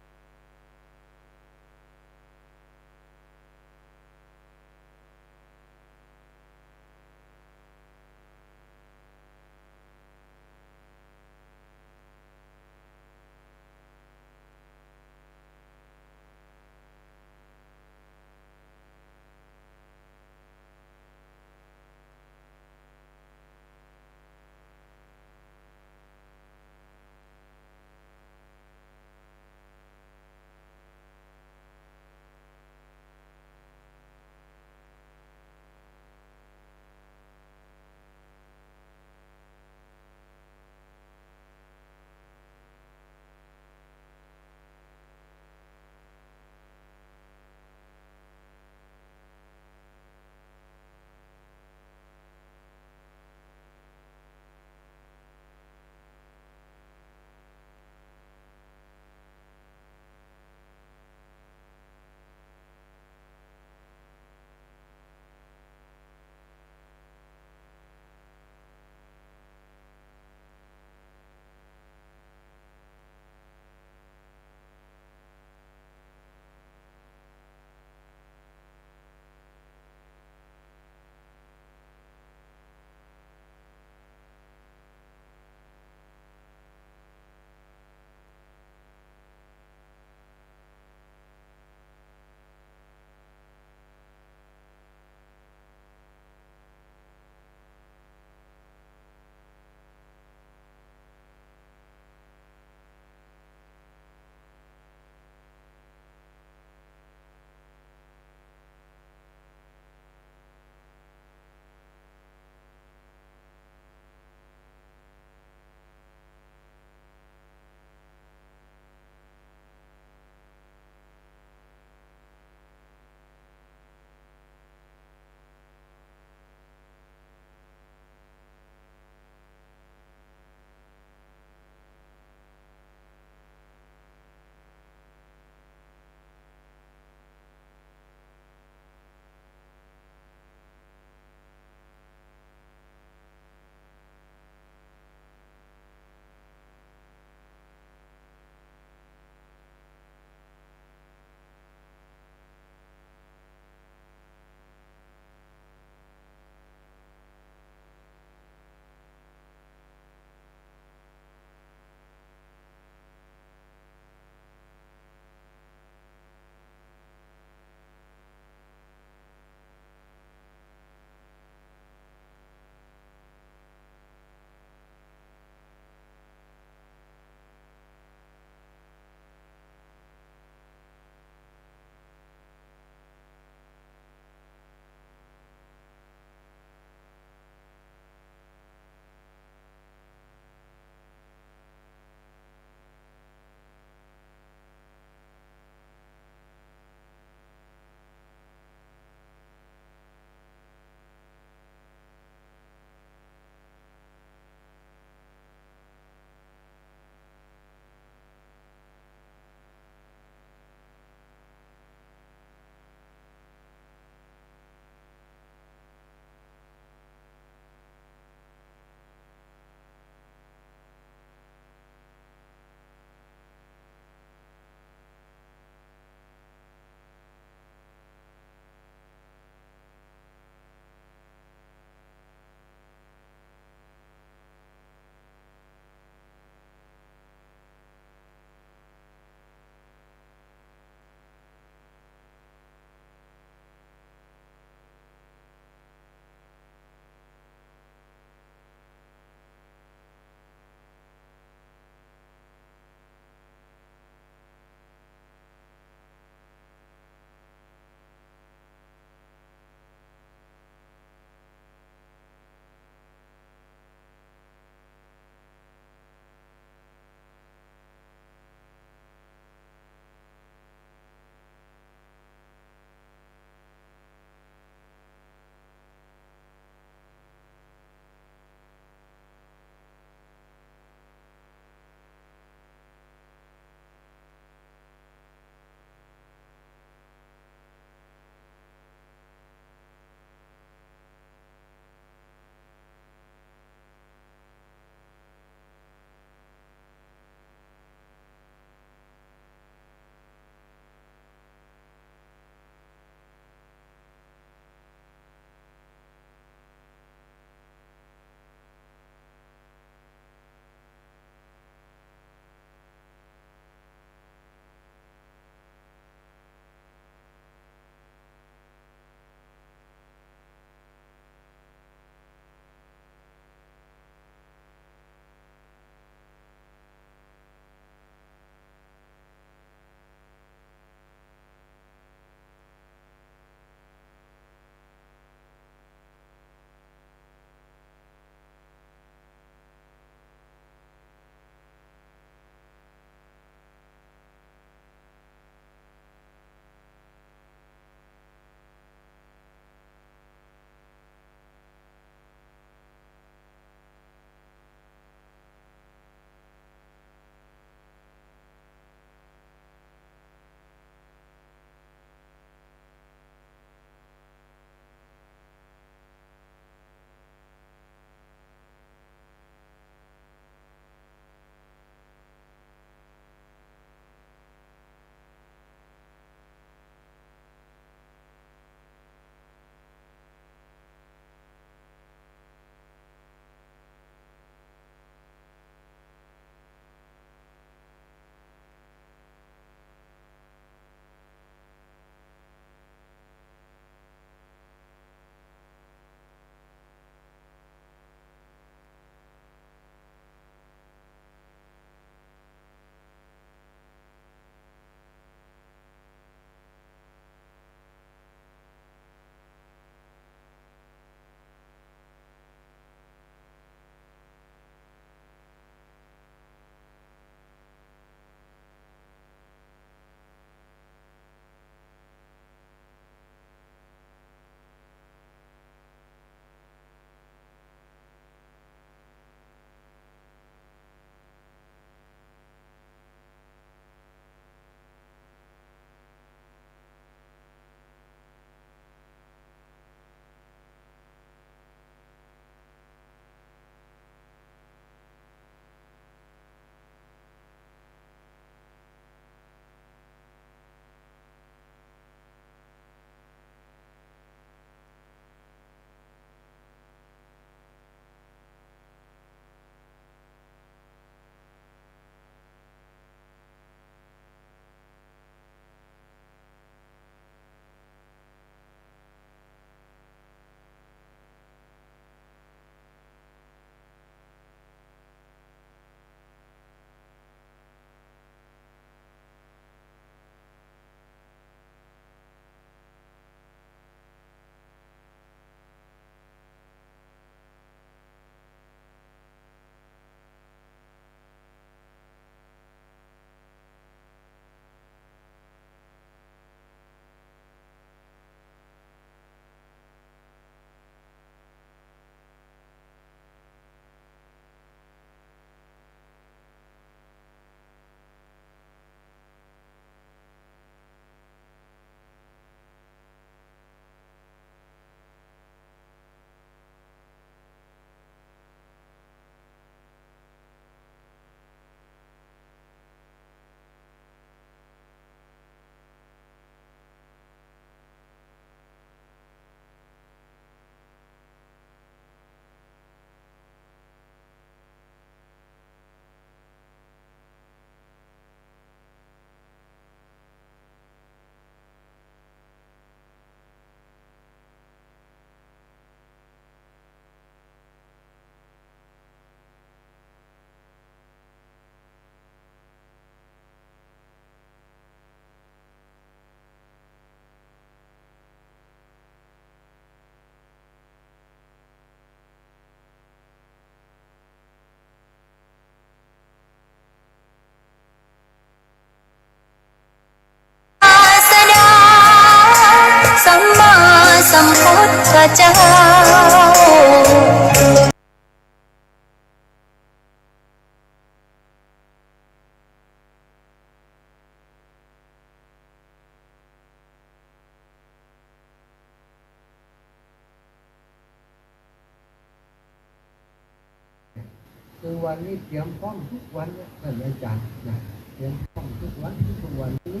คือวันนี้เตรียมพร้อมทุกวันเนี่ย ต้านอาจ๋ารย์นะ เตรียมพร้อมทุกวัน ทุกวันนี้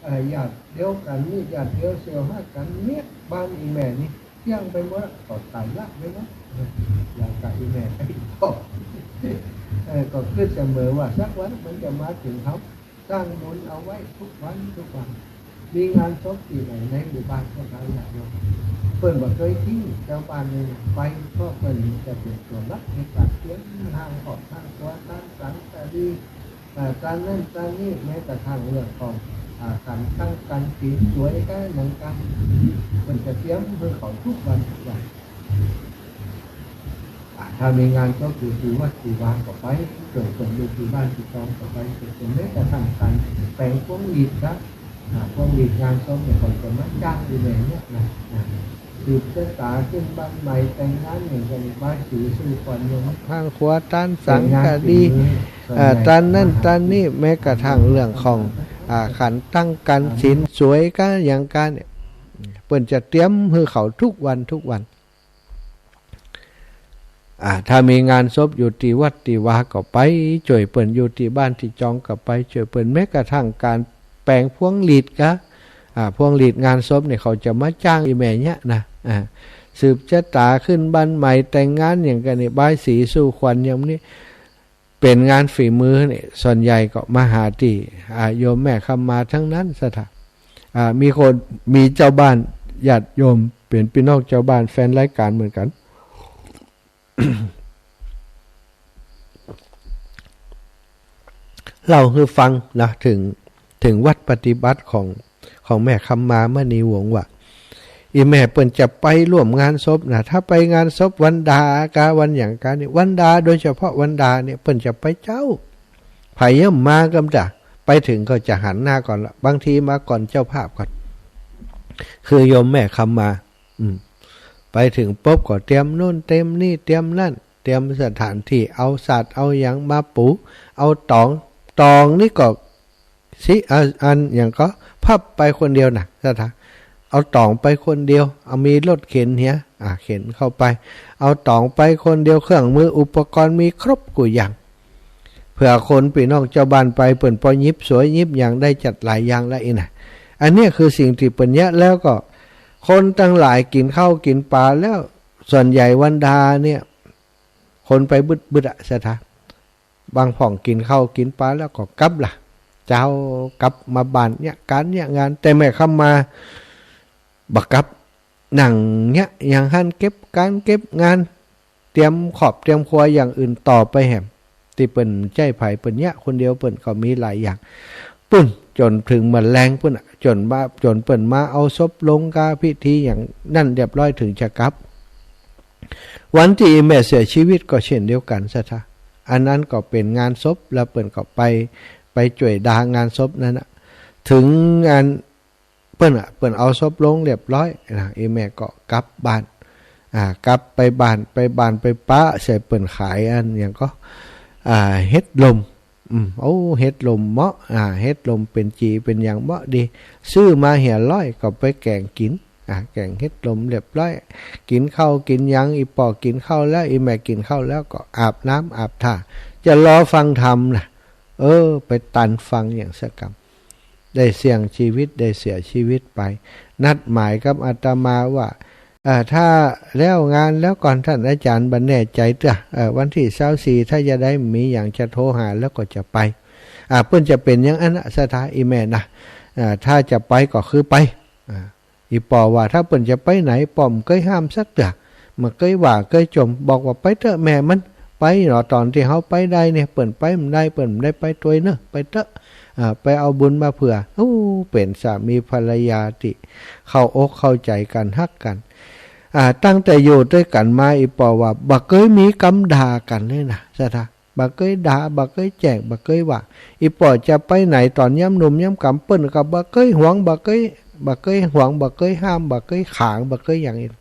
เอ่อ ญาติเดียวกั๋นนี่ ญาติเดียวเสี้ยวหากั๋นเมีย บ้านอี่แม่นี่เกลี้ยงไปหมดละ ก็ต๋ายละไปหมด อย่างกับอี่แม่ไปบอก เอ่อ ก็กึ๊ดเสมอว่าสักวันมันจะมาเถิงเฮา สร้างบุญเอาไว้ทุกวันทุกวัน มีงานศพตี้ไหนในหมู่บ้านพวกเฮาญาติโยม เปิ้นบ่เกยทิ้งจาวบ้านเลยนะ ไป เพราะเปิ้นจะเป๋นตั๋วหลักในก๋านเตรียมตางออกตางตั๋ว ตางสังกะสี เอ่อ ตางนั้นตางนี้ แม้กระทั่งเรื่องของ อ่า ขันตั้งกรรศีลสวยกาหยังกา เปิ้นจะเตรียมหื้อเขาทุกวันทุกวัน อ่า ถ้ามีงานศพอยู่ตี้วัดตี้วาก็ไป เกิดเปิ้นอยู่ตี้บ้านตี้จองก็ไป เกิดเปิ้นแม้กระทั่งก๋านแป๋งพวงหรีดครับ อ่า พวงหรีดงานศพเนี่ย เขาจะมาจ้างอี่แม่เนี่ยนะ นะ สืบจะต๋าขึ้นบ้านใหม่ แต่งงานอย่างกั๋น บายสีสู่ขวัญอย่าง ตางขัว ตางสังกะสี เอ่อ ตางนั้นตางนี้ แม้กระทั่งเรื่องของ อ่า ขันตั้งกรศีลสวยกาหยังกาเนี่ย เปิ้นจะเตรียมหื้อเขาทุกวันทุกวัน อ่า ถ้ามีงานศพอยู่ตี้วัดตี้วาก็ไปจ้วยเปิ้น อยู่ตี้บ้านตี้จองก็ไปจ้วยเปิ้น แม้กระทั่งก๋านแป๋งพวงหรีดกา อ่า พวงหรีดงานศพเนี่ย เขาจะมาจ้างอี่แม่เนี่ยนะ อ่า สืบจะต๋าขึ้นบ้านใหม่ แต่งงานอย่างกั๋นนี่ บายสีสู่ขวัญอย่างนี้ เป๋นงานฝีมือเนี่ย ส่วนใหญ่ก็มาหาตี้ อ่า โยมแม่คำมาตังนั้นศรัทธา อ่า มีคน มีจาวบ้านญาติโยม เป๋นปี้น้องจาวบ้านแฟนรายก๋านเหมือนกั๋น เล่าหื้อฟังนะ เถิง เถิงวัดปฏิบัติของ ของแม่คำมามณีวงศ์ว่า อี่แม่เปิ้นจะไปร่วมงานศพนะ ถ้าไปงานศพวันดากาวันหยังกานี่ วันดา โดยเฉพาะวันดาเนี่ย เปิ้นจะไปเจ๊า ใผย่อมมาก่ำต๋า ไปเถิงก็จะหันหน้าก่อนละ บางทีมาก่อนเจ้าภาพก่อน คือโยมแม่คำมา อืม ไปเถิงปุ๊บก็เตรียมโน่นเตรียมนี่ เตรียมนั้น เตรียมสถานตี้ เอาสาดเอาหยังมาปู เอาต๋อง ต๋องนี่ก็ สิ อ่า อันหยังก็ พับไปคนเดียวนะศรัทธา เอาต๋องไปคนเดียว เอา มีรถเข็นเหีย อ่า เข็นเข้าไป เอาต๋องไปคนเดียว เครื่องมืออุปกรณ์มีครบกู้อย่าง เผื่อคนปี้น้องจาวบ้านไป เปิ้นปอหยิบสวยหยิบหยังได้จัดหลายอย่างละอี้นะ อันเนี้ยคือสิ่งตี้เปิ้นเยียะ แล้วก็คนตังหลายกิ๋นข้าวกิ๋นป๋าแล้ว ส่วนใหญ่วันดาเนี่ย คนไปบึดๆ อะศรัทธา บางพ่องกิ๋นข้าวกิ๋นป๋าแล้วก็กลับละ เจ้ากลับมาบ้านเยียะก๋านเยียะงาน แต่แม่คำมาบ่กลับ นั่งเยียะอย่างหั้น เก็บก๋านเก็บงาน เตรียมครอบเตรียมครัวอย่างอื่นต่อไปแหม ตี้เปิ้นใจ๊ใผ เปิ้นเยียะคนเดียว เปิ้นก็มีหลายอย่าง ปุ้น จ๋นเถิงมื้อแลงปุ้นอะ จ๋นมา จ๋นเปิ้นมาเอาศพลงกาพิธีอย่างนั้นเรียบร้อยเถิงจะกลับ วันตี้แม่เสียชีวิตก็เช่นเดียวกั๋นศรัทธา อันนั้นก็เป๋นงานศพ แล้วเปิ้นก็ไป ไปจ้วยดางานศพนั้นน่ะ เถิงงาน เปิ้นอะ เปิ้นเอาศพลงเรียบร้อยนะ อี่แม่ก็กลับบ้าน อ่า กลับไปบ้าน ไปบ้านไปปะใส่เปิ้นขายอันหยังก็ อ่า เห็ดลม อืม โอ้ เห็ดลมเหมาะ อ่า เห็ดลมเป๋นจี๋เป๋นหยังเหมาะดี ซื้อมาเหียร้อยก็ไปแก๋งกิ๋น อ่า แก๋งเห็ดลมเรียบร้อย กิ๋นข้าวกิ๋นหยัง อี่ป้อกิ๋นข้าวแล้ว อี่แม่กิ๋นข้าวแล้วก็อาบน้ำอาบท่า จะรอฟังธรรมนะ เออ ไปตันฟังอย่างสักกำ ได้เสี่ยงชีวิต ได้เสียชีวิตไป นัดหมายกับอาตมาว่า เอ่อ ถ้าแล้วงานแล้วก่อน ต้านอาจ๋ารย์บ่แน่ใจ๋เตื้อ เอ่อ วันตี้ซาวสี่ ถ้าจะได้มีหยังจะโทรหาแล้วก็จะไป อ่า เปิ้นจะเป๋นอย่างอั้นนะศรัทธา อี่แม่นะ อ่า ถ้าจะไปก็คือไป อ่า อี่ป้อว่าถ้าเปิ้นจะไปไหน ป้อบ่เกยห้ามสักเตื้อ บ่เกยว่าเกยจ่ม บอกว่าไปเต๊อะแม่มัน ไปเนาะ ต๋อนตี้เฮาไปได้เนี่ย เปิ้นไปบ่ได้ เปิ้นบ่ได้ไปตวยเนอะ ไปเต๊อะ อ่า ไปเอาบุญมาเผื่อ โอ้ เป๋นสามีภรรยาตี้เข้าอกเข้าใจ๋กั๋น ฮักกั๋น อ่า ตั้งแต่อยู่ตวยกั๋นมา อี่ป้อว่าบ่เกยมีกำด่ากั๋นเลยนะศรัทธา บ่เกยด่า บ่เกยแจ้ง บ่เกยว่า อี่ป้อจะไปไหนต๋อนยามหนุ่มยามก๋ำ เปิ้นก็บ่เกยหวง บ่เกย บ่เกยหวง บ่เกยห้าม บ่เกยขวาง บ่เกยหยังอีก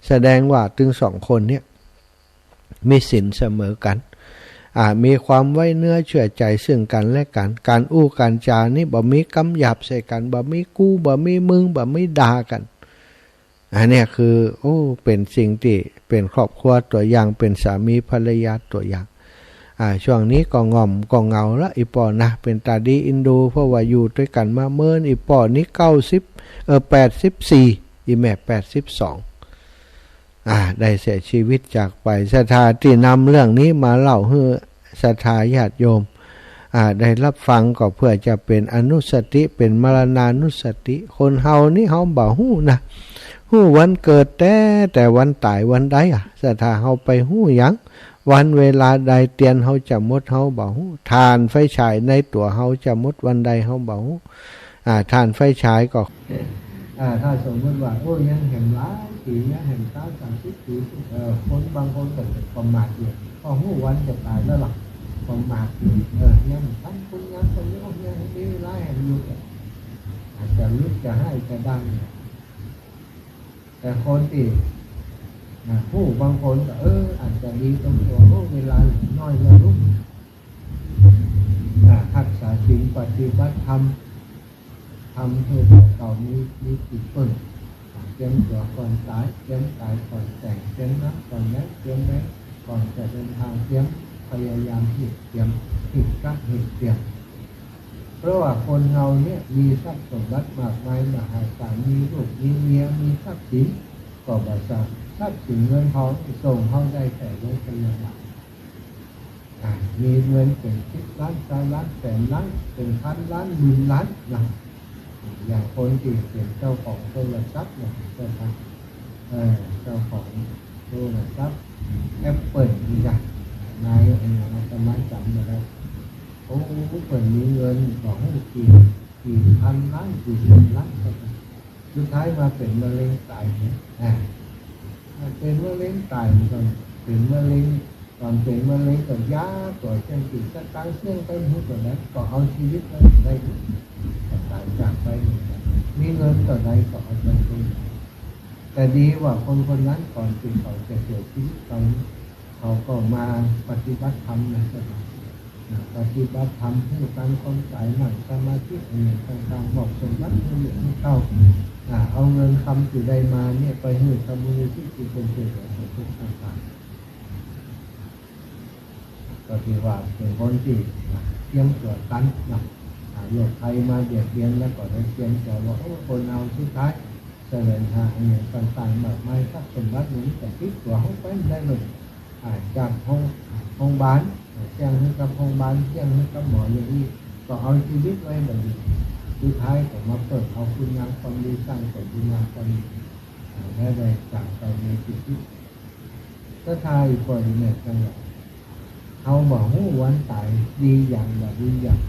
แสดงว่าตึงสองคนเนี่ย มีศีลเสมอกั๋น อ่า มีความไว้เนื้อเชื่อใจ๋ซึ่งกั๋นและกั๋น ก๋านอู้ก๋านจ๋านี่บ่มีกำหยาบใส่กั๋น บ่มีกู บ่มีมึง บ่มีด่ากั๋น อันเนี้ยคือ โอ้ เป๋นสิ่งตี้เป๋นครอบครัวตั๋วอย่าง เป๋นสามีภรรยาตั๋วอย่าง อ่า ช่วงนี้ก็ง่อมก็เหงาละ อี่ป้อนะ เป๋นต๋าดีเอ็นดู เพราะว่าอยู่ตวยกั๋นมาเมิน อี่ป้อนี้เก้าสิบ เออ แปดสิบสี่ อี่แม่แปดสิบสอง อ่า ได้เสียจีวิตจากไป ศรัทธาตี้นำเรื่องนี้มาเล่าหื้อศรัทธาญาติโยม อ่า ได้ฮับฟังก็เปื้อจะเป๋นอนุสติ เป๋นมรณานุสติ คนเฮานี้เฮาบ่ฮู้นะ ฮู้วันเกิดแต๊ แต่วันต๋ายวันใดอะ ศรัทธาเฮาไปฮู้หยัง วันเวลาใดเตียนเฮาจะหมดเฮาบ่ฮู้ ถ่านไฟฉายในตั๋วเฮาจะหมดวันใดเฮาบ่ฮู้ อ่า ถ่านไฟฉายก็ อ่า ถ้าสมมุติว่า โอ้ ยังแหมหลายปี๋ ยังแหมซาวสามสิบปี๋ เออ คนบางคนก็จะประมาทอยู่ ก็ฮู้วันจะต๋ายแล้วล่ะ ประมาทอยู่ เออ ยังบ่ทันคุณงามความดี ยังมีเวลาแหมอยู่ อาจจะลุกจะไห้จะดัง แต่คนตี้ นะ ฮู้บางคนก็ เออ อาจจะดีตรงตั๋ว โอ้ เวลาน้อยแล้วลุก อ่า ฮักษาศีลปฏิบัติธรรม ทำหื้อตั๋วเก่ามี มีตี้เปิ้ง เตรียมตั๋วก่อนต๋าย เตรียมก๋ายก่อนแตก เตรียมน้ำก่อนแลง เตรียมแรงก่อนจะเดินทาง เตรียม พยายามหื้อเตรียม หื้อกั๊กหื้อเตรียม เพราะว่าคนเฮาเนี่ยมีทรัพย์สมบัติมากมายมหาศาล มีลูก มีเมีย มีทรัพย์สิน ก็บ่สา ทรัพย์สินเงินทองส่งเฮาได้แต่โรงพยาบาล อ่า มีเงินเป๋นสิบล้าน ซาวล้าน แสนล้าน เป๋นพันล้าน หมื่นล้านนะ อย่างคนตี้เป๋นเจ้าของโทรศัพท์เนี่ย เจ้าของ เออ เจ้าของโทรศัพท์แอปเปิ้ลนี่นะ นาย เออ อาตมาจ๋ำมาแล้ว โอ้ เปิ้นมีเงินบ่ฮู้กี่ กี่พันล้าน กี่แสนล้าน สุดท้ายมาเป๋นมะเร็งต๋ายเนี่ย อ่า เป๋นมะเร็งต๋าย มันก็เป๋นมะเร็ง ต๋อนเป๋นมะเร็งก็ยาก ตั๋วเสี้ยงตี้สตางค์เสี้ยงไปหมดแล้ว ก็เอาจีวิตไว้ได้ ก็ต๋ายจากไปเหมือนกั๋น มีเงินเต้าใดก็เอาไปหมด แต่ดีว่าคนคนนั้นก่อนตี้เขาจะเสียจีวิตไป เขาก็มาปฏิบัติธรรมนะเจ้าค่ะ นะ ปฏิบัติธรรม หื้อกั๋นความต๋าย นั่งสมาธิ อะหยังต่างๆ มอบสมบัติหื้อลูกหื้อเต้า อ่า เอาเงินคำตี้ได้มาเนี่ยไปหื้อกับมูลนิธิตี้เปิ้นจะเสียสมทุกข์ต่างๆ ก็ถือว่าเป๋นคนตี้เตรียมตั๋วตันนะ อ่า โรคภัยมาเบียดเบียนแล้วก็ได้เตรียมตั๋วว่า โอ้ คนเฮาสุดท้ายแสวงหาอะหยังต่างๆ มากมาย ทรัพย์สมบัตินี่ก็ติดตั๋วเฮาไปได้เลย อ่า จากโฮง โฮงบาล อ่า เสี้ยงหื้อกับโฮงบาล เสี้ยงหื้อกับหมอ อย่างนี้ ก็เอาจีวิตไว้แบบนี้ สุดท้ายก็มาเปิดเอาคุณงามความดี สร้างเปิดคุณงามความดี อ่า แล้วได้จากไปในที่สุด ศรัทธาอี่ป้ออี่แม่ตังหลาย เฮาบ่ฮู้วันต๋าย ดีอย่างบ่ดีอย่าง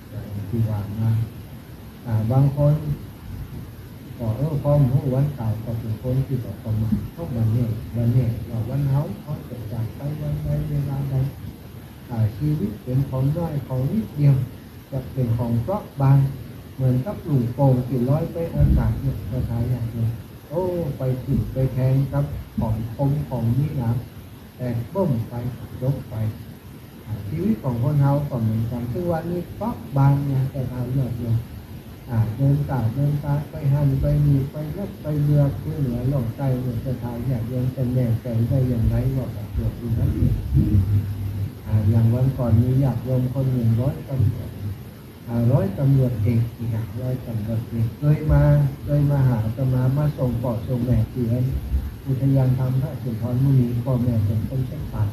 อย่างตี้ว่ามา อ่า บางคนก็ เออ พอบ่ฮู้วันต๋าย ก็เป๋นคนตี้บ่ประมาท เพราะบ่แน่ บ่แน่ว่าวันเฮา เฮาจะจากไปวันใดเวลาใด อ่า จีวิตเป๋นของน้อยของนิดเดียว จะเป๋นของเปราะบาง เหมือนกับลูกโป่งตี้ลอยไปอากาศเนี่ย ศรัทธาญาติโยม โอ้ ไปถิบไปแทงกับของคมของมีหนาม แตกเบิ่มไป จบไป อ่า จีวิตของคนเฮาก็เหมือนกั๋น ถือว่านี่เปราะบางเนี่ย ศรัทธาญาติโยม อ่า เดินต๋าเดินต๋า ไปหั้นไปนี่ ไปลบไปเลือ ไปเหนือล่องใต้เนี่ย ศรัทธาญาติโยมจะแน่ใจได้อย่างไรว่าบ่เกิดอยู่นั้นเอง อ่า อย่างวันก่อนมีญาติโยมคนนึ่ง ร้อยตำรวจ อ่า ร้อยตำรวจเอกนี่นะ ร้อยตำรวจเอก เกยมา เกยมาหาอาตมา มาส่งป้อส่งแม่ตี้อุทยานธรรมพระสุนทรมุนี ป้อแม่เป๋นคนสบปาก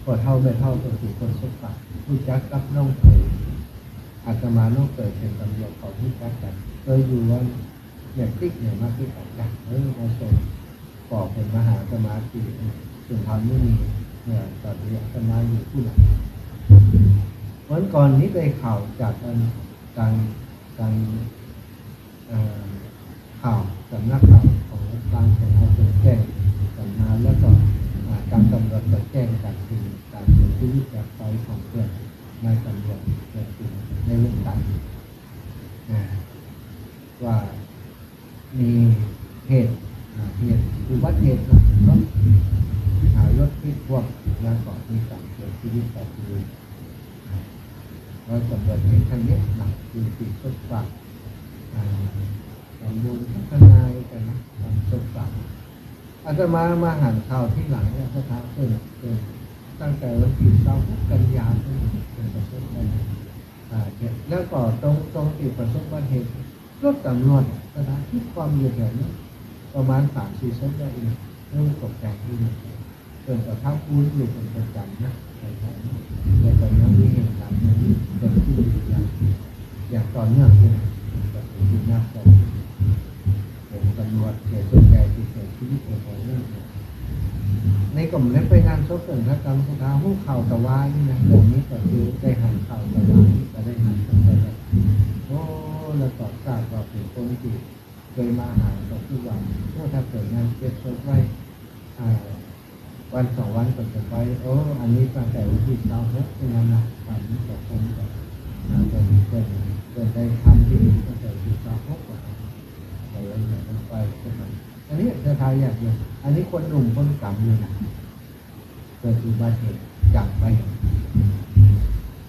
ป้อเฒ่าแม่เฒ่าก็เป๋นคนสบปาก ฮู้จักกับน้องเขยอาตมา น้องเขยเป๋นตำรวจ เขาฮู้จักกั๋น เกยอยู่วัน เนี่ย ติ๊กเนี่ย มาติ๊กกั๋น เออ มาส่ง ป้อเป๋นมาหาอาตมาตี้สุนทรมุนี เนี่ย ต๋อนตี้อาตมาอยู่ตี้นั่น วันก่อนนี้ได้ข่าวจากอัน ตาง ตาง เอ่อ ข่าว สำนักข่าวของรัฐบาลของเฮาเปิ้นแจ้งกั๋นมา แล้วก็ อ่า ตางตำรวจก็แจ้งกั๋นเถิงก๋านเสียจีวิตจากไปของเปิ้น นายตำรวจเปิ้นในวงก๋าน อ่า ว่า มีเหตุ อ่า เหตุอุบัติเหตุรถ อ่า รถพลิกคว่ำ แล้วก็มีก๋านเสียจีวิตไปตี้ อ่า ร้อยตำรวจเอกท่านนี้นะ ตี้ ตี้สบปาก อ่า สมบูรณ์พัฒนากั๋นนะ ต๋อนสบปาก ไป อาตมามาหันข่าวทีหลังเนี่ย ศรัทธาเปิ้น เปิ้น ตั้งแต่วันตี้ซาวหกกันยาเปิ้น เปิ้นประสบอุบัติเหตุ อ่า แล้วก็ตรง ตรงตี้ประสบอุบัติเหตุ รถตำรวจอะ ศรัทธา พลิกคว่ำอยู่แถวนั้น ประมาณสามสี่ศพได้เอง โอ้ ตกใจ๋ทีเดียว เปิ้นก็ทำบุญอยู่เปิ้นประจ๋ำนะ ใจ๋ๆ นะ แต่ก็ยังมีเหตุก๋ารณ์อย่างนี้เกิดขึ้นอยู่อย่าง อย่างต่อเนื่องเนี่ย ก็ถือว่าน่าเศร้า เป๋นตำรวจเสียส่วนใหญ่ตี้เสียชีวิตในตอนนั้นเนี่ย ในก็บ่ได้ไปงานศพเปิ้นสักกำ ศรัทธา ฮู้ข่าวตะวานี่นะ เรื่องนี้ก็คือได้หันข่าวตะวานี่ ก็ได้หันตั้งแต่แบบ โอ้ แล้วก็ทราบว่าเป๋นคนตี้เกยมาหาก็คือว่า โอ้ ถ้าเปิ้นยังเก็บศพไว้ อ่า วันสองวันก็จะไป โอ้ อันนี้ตั้งแต่วันตี้ซาวหกเท่านั้นนะ วันนี้ก็คงจะ อ่า เปิ้น เปิ้น เปิ้นได้ทำพิธีตั้งแต่วันตี้ซาวหกอะ แต่ยังไม่ได้ไปสักกำ อันนี้ศรัทธาญาติโยม อันนี้คนหนุ่มคนก๋ำเลยนะ เกิดอุบัติเหตุจากไป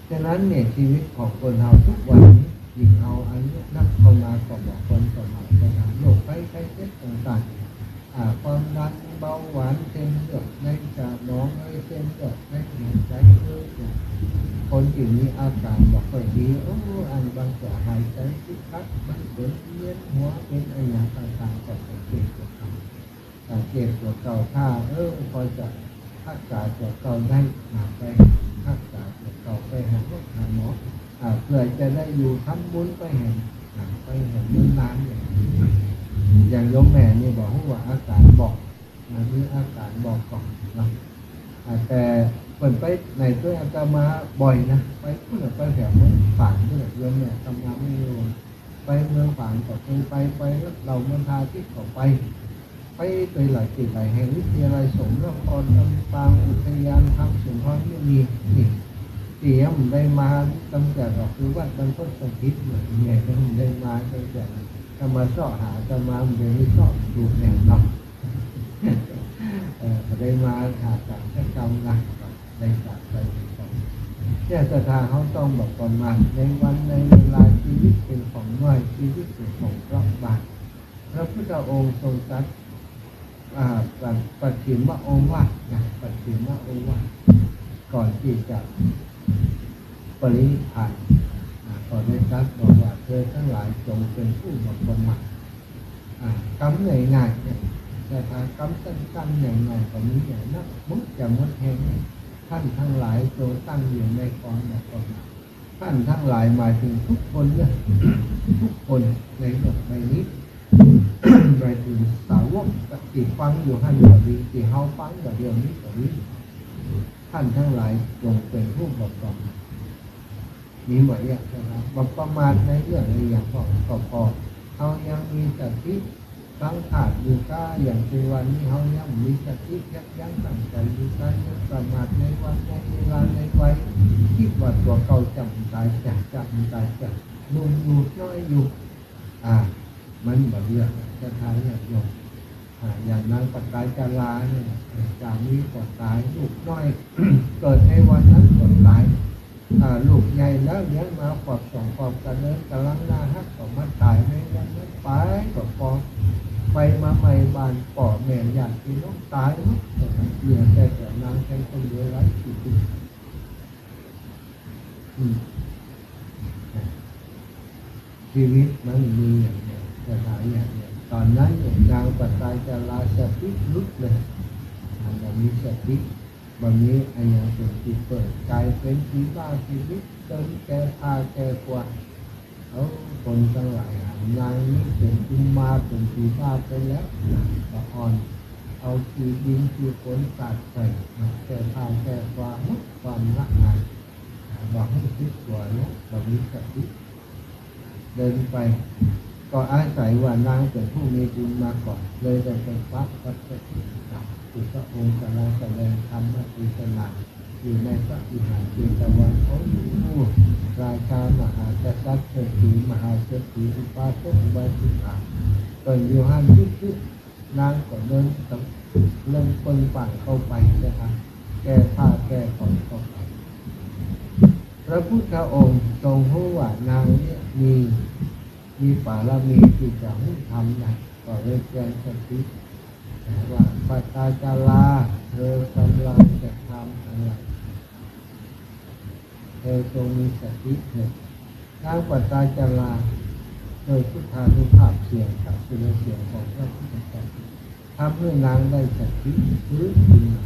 ฉะนั้นเนี่ย ชีวิตของคนเฮาทุกวันนี้ ยิ่งเอาอายุนักเข้ามาก็บ่ควรประมาท จะนำโรคภัยไข้เจ็บต่างๆ อ่า ความดัน เบาหวาน เส้นเลือดในสมอง เอ้ย เส้นเลือดในหัวใจ๋ เอ้ย คนตี้มีอาก๋านบ่ค่อยดี โอ้ อันบางเตื้อหายใจ๋ติดขัด บางเตื้อเวียนหัว เป๋นอะหยังต่างๆ ก็สังเกตตัวเก่า สังเกตตัวเก่า ถ้า เออ พอจะฮักษาตัวเก่าได้ อ่า ไปฮักษาตัวเก่า ไปหาหมอ หาหมอ อ่า เปื้อจะได้อยู่ทำบุญไปแหม อ่า ไปแหมนานๆ เนี่ย อย่างโยมแม่นี่บ่ฮู้ว่าอาก๋านบอก อ่า มีอาก๋านบอกก่อนเนาะ อ่า แต่เปิ้นไปไหนตวยอาตมาบ่อยนะ ไปปู๊นน่ะ ไปแถวเมืองฝางปู๊นน่ะ โยมแม่อาตมาไม่รู้ ไปเมืองฝางก็เคยไป ไปเหล่าเมืองทาทิพย์ก็ไป ไปโตยหลายตี้หลายแห่ง วิทยาลัยสงฆ์นครลำปาง อุทยานธรรมสุนทรมุนี นี่ ตี้ยังบ่ได้มาตั้งแต่ก็คือวัดบรรพตสถิตเนี่ย เนี่ยยังบ่ได้มาตั้งแต่ ถ้ามาเซาะหาอาตมาบ่ได้เซาะดูแนวเนาะ เออ บ่ได้มาหาสังฆกรรมนะ ได้จากไปก่อน เนี่ย ศรัทธาเฮาต้องบ่ประมาท ในวันในเวลา ชีวิตเป๋นของน้อย ชีวิตเป๋นของเปราะบาง พระพุทธองค์ทรงตรัส อ่า ปัจ ปัจฉิมโอวาทนะ ปัจฉิมโอวาท ก่อนตี้จะปรินิพพาน อ่า ก็ได้ตรัสบอกว่า เธอทั้งหลายจงเป็นผู้บ่ประมาท อ่า กำง่ายๆ เนี่ย ศรัทธา กำสั้นๆ ง่ายๆ ก็มีอย่างนั้น บ่จะหมดแฮง ท่านทั้งหลายจงตั้งอยู่ในความบ่ประมาท ท่านทั้งหลายหมายถึงทุกคนเนี่ย ทุกคนในโลกใบนี้ หมายถึงสาวกตี้ฟังอยู่หั้นก็ดี ตี้เฮาฟังอยู่เดี๋ยวนี้ก็ดี ท่านทั้งหลายจงเป็นผู้บ่ประมาท มีบ่เอี้ยะ ศรัทธา บ่ประมาทในเรื่องอะหยังก็ ก็ปอ เฮายังมีสติ สังขารอยู่ก้า อย่างเช่นวันนี้เฮายังมีสติยับยั้งตั้งใจ๋อยู่ก้า ยังประมาทในวันในเวลาในวัย กึ๊ดว่าตั๋วเก่าจ๋ำต๋ายจ้ะ จ๋ำต๋ายจ้ะ หนุ่มอยู่น้อยอยู่ อ่า มันบ่เอี้ยะ ศรัทธาญาติโยม อ่า อย่างนางปตายจาราเนี่ย สามีก็ต๋าย ลูกน้อย เกิดในวันนั้นก็ต๋าย อ่า ลูกใหญ่แล้วเลี้ยงมาขวบสองขวบ ก็เดินก๋ำลังน่าฮักก็มาต๋ายในวันนั้นไป ก็ปอ ไปมาใหม่บ้านป้อแม่ญาติพี่น้องต๋ายหมด เหลือแต่ แต่นางเพียงคนเดียวหลายชีวิต อืม ชีวิตมันมีอย่างเดียว ศรัทธาญาติโยม ต๋อนนั้นเนี่ยนางปตายจาราสติหลุดเลย นางบ่มีสติ บ่มีอะหยังเป๋นตี้เปิ้ง ก๋ายเป๋นผีบ้าชีวิต เดินแก่ผ้าแก่กั๋ว เอาคนตังหลายหันนางนี้เป๋นกุมาร เป๋นผีบ้าไปแล้ว นางก็อ่อน เอาขี้ดินขี้ฝนสาดใส่ แก่ผ้าแก่กั๋ว หมดความละอาย บ่ฮู้สึกตั๋วแล้ว บ่มีสติ เดินไป ก็อาศัยว่านางเป๋นผู้มีบุญมาก่อน เลยได้ไปปะวัตถุต่างๆ ที่พระองค์กำลังแสดงธรรมเทศนา อยู่ในพระวิหารเจตวัน โอ้ ราชามหากษัตริย์ เศรษฐีมหาเศรษฐี อุบาสกอุบาสิกา เปิ้นอยู่หั้น จึ๊กๆ นางก็เดินตาม เริ่มเปิ้งป่างเข้าไปนะคะ แก่ผ้าแก่ผ่อนเข้าไป พระพุทธองค์ทรงฮู้ว่านางเนี่ยมี มีบารมีตี้จะฮู้ธรรมได้ ก็เลยเตือนสติ ว่า ปตาจารา เธอกำลังจะทำอะไร เธอจงมีสติเถิด นางปตาจารา โดยพุทธานุภาพเสียง พระสุรเสียงของพระพุทธเจ้า ทำหื้อนางได้สติ ฟื้นขึ้นมา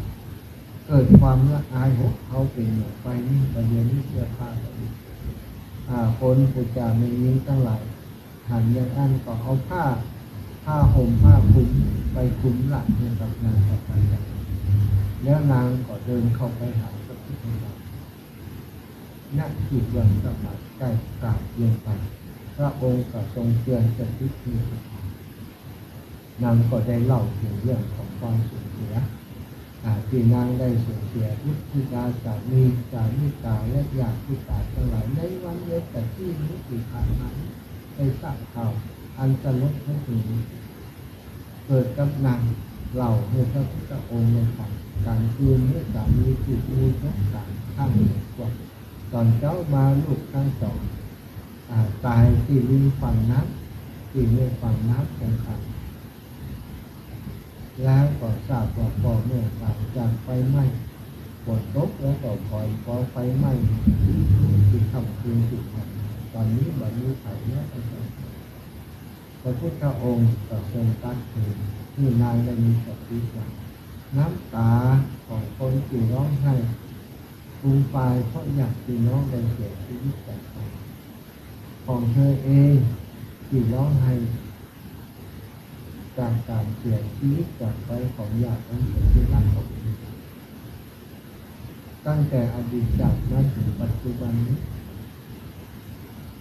เกิดความละอาย โห เฮาเป๋นหมู่ไปนี่ บ่าเดี่ยวนี้เสื้อผ้าก็ดี อ่า คนผู้จ๋าแม่ญิงตังหลาย หันอย่างอั้นก็เอาผ้า ผ้าห่มผ้าคลุมไปคลุมหลังให้กับนางปตาจารา แล้วนางก็เดินเข้าไปหาพระพุทธเจ้า ณ ที่เบื้องสะพาน ได้กราบเรียนไป พระองค์ก็ทรงเตือนสติเมตตา นางก็ได้เล่าเถิงเรื่องของความสูญเสีย อ่า ตี้นางได้สูญเสียบุตรธิดาสามี สามิกา และญาติผู้ต๋ายตังหลาย ในวันเดียวกั๋นตี้นี้ตี้ผ่านมานี้ ได้ทราบข่าวอันสลดหดหู่เกิดกับนาง เล่าหื้อพระพุทธองค์ได้ฟัง ก๋างคืนนี้สามีกู้กู้ชกกั๋นข้างหนึ่ง ต๋อนเจ๊ามาลูกตังสอง อ่า ต๋ายตี้ริมฝั่งน้ำ ตี้ริมฝั่งน้ำคงคา แล้วก็ทราบว่าป้อแม่ต๋ายจากไฟไหม้ ฝนตกแล้วก็ฝอย ปอไฟไหม้ตี้ค่ำคืนตี้ผ่านมา ต๋อนนี้บ่มีใผแล้ว พระพุทธองค์ก็ทรงตรัสเถิงหื้อนางได้มีสติว่า น้ำต๋าของคนตี้ฮ้องไห้ฟูมฟายเพราะญาติพี่น้องได้เสียชีวิตจากไป ของเธอเองตี้ฮ้องไห้จากก๋านเสียชีวิตจากไปของญาติอันเป๋นตี้ฮักของเธอ ตั้งแต่อดีตชาติมาเถิงปัจจุบันนี้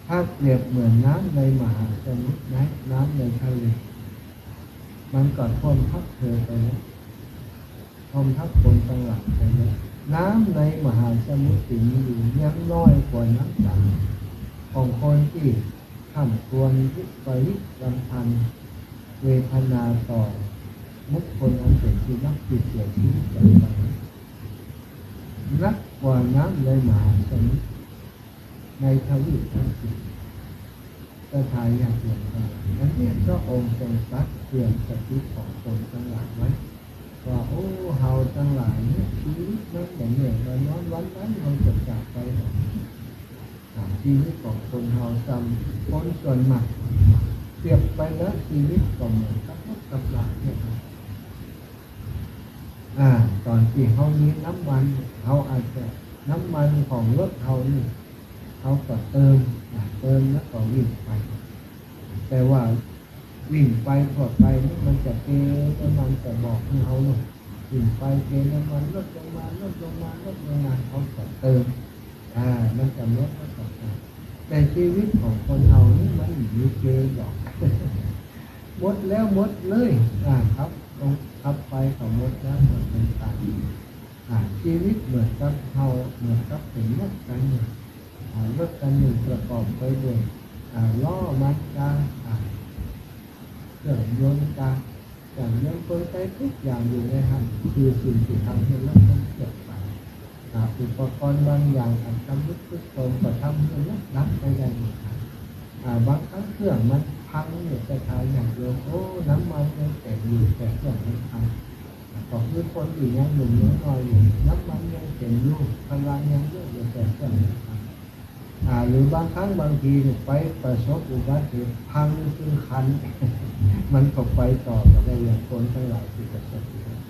ถ้าเปรียบเหมือนน้ำในมหาสมุทรนะ น้ำในทะเล มันก็ท่วมทับเธอไปแล้ว ท่วมทับคนตังหลายไปแล้ว น้ำในมหาสมุทรตี้มีอยู่ยังน้อยกว่าน้ำต๋าของคนตี้คร่ำครวญวิปริตรำพันเวทนาต่อบุคคลอันเป๋นตี้ฮักตี้เสียชีวิตจากไป นักกว่าน้ำในมหาสมุทร ในทวีปทั้งสี่ ศรัทธาญาติโยมตังหลาย อันนี้พระองค์ทรงตรัสเตือนสติของคนตังหลายไว้ ว่า โอ้ เฮาตังหลายเนี่ย ชีวิตมันบ่แน่บ่นอน วันนั้นเฮาจะจากไปบ่ อ่า ชีวิตของคนเฮาซ้ำ คนส่วนมาก เปรียบไปแล้วชีวิตก็เหมือนกับรถกับราเนี่ยนะ อ่า ต๋อนตี้เฮามีน้ำมัน เฮาอาจจะ น้ำมันของรถเฮานี่ เฮาก็เติม อ่า เติมแล้วก็วิ่งไป แต่ว่าวิ่งไปทั่วไปนี่มันจะเกน้ำมัน จะบอกหื้อเฮาเนาะ วิ่งไปเกน้ำมันลดลงมา ลดลงมา ลดลงมา เฮาก็เติม อ่า มันจะหมดแล้วก็เติม แต่ชีวิตของคนเฮานี่มันบ่มีเกดอก หมดแล้วหมดเลย อ่า ขับลงขับไปก็หมดแล้ว หมดเป็นตัน อ่า ชีวิตเหมือนกับเฮา เหมือนกับเป๋นรถคันนึ่ง อ่า รถคันนึ่งประกอบไปด้วย อ่า ล้อ มันก๊า อ่า เครื่องยนต์ก๊า เครื่องยนต์กลไกทุกอย่างอยู่ในหั้น คือสิ่งตี้ทำหื้อรถมันเคลื่อนไป อ่า อุปกรณ์บางอย่างอาจจะชำรุดทรุดโทรมก็ทำหื้อรถดับไปได้เหมือนกั๋น อ่า บางครั้งเครื่องมันพังเนี่ย ศรัทธาญาติโยม โอ้ น้ำมันยังเต็มอยู่ แต่เครื่องมันพัง อ่า ก็คือคนตี้ยังหนุ่มยังน้อยอยู่ น้ำมันยังเต็มอยู่ พลังยังเยอะอยู่ แต่เครื่องมันพัง อ่า หรือบางครั้งบางทีเนี่ยไปประสบอุบัติเหตุพังครึ่งคัน มันก็ไปต่อบ่ได้ อย่างคนตังหลายตี้ประสบอุบัติเหตุ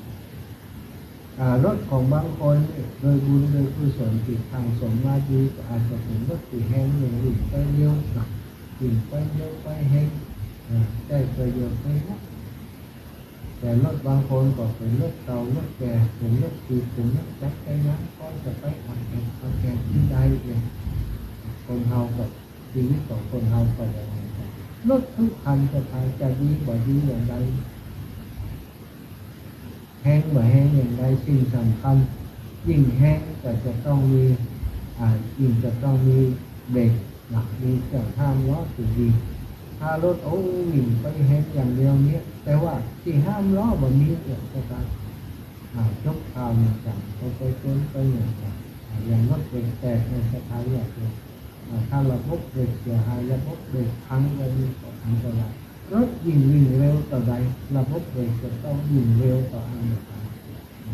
อ่า รถของบางคนเนี่ย โดยบุญโดยกุศลตี้สั่งสมมาดี ก็อาจจะเป๋นรถตี้แฮง วิ่งไปเร็วนะ วิ่งไปเร็วไปแฮง อ่า ได้ประโยชน์ไปนะ แต่รถบางคนก็เป๋นรถเก่า รถแก่ เป๋นรถถีบ เป๋นรถจักรยาน ก็จะไปอ่อนแอ อ่อนแอตี้ใดเนี่ย คนเฮาก็ ชีวิตของคนเฮาก็อย่างนั้น รถทุกคันศรัทธาจะดีบ่ดีอย่างใด แฮงบ่แฮงอย่างใด สิ่งสำคัญ ยิ่งแฮงก็จะต้องมี อ่า ยิ่งจะต้องมีเบรกนะ มีเครื่องห้ามล้อตี้ดี ถ้ารถ โอ้ วิ่งไปแฮงอย่างเดียวเนี่ย แต่ว่าตี้ห้ามล้อบ่มีเนี่ย ศรัทธา อ่า จบข่าวเหมือนกั๋น เอาไปชนไปเหมือนกั๋น อ่า อย่างรถเบรกแตกในศรัทธาญาติโยม อ่า ถ้าระบบเบรกเสียหาย ระบบเบรกพังไปนี่ก็อันตราย รถยิ่งวิ่งเร็วเต้าใด ระบบเบรกจะต้องยิ่งเร็วเต้าอั้น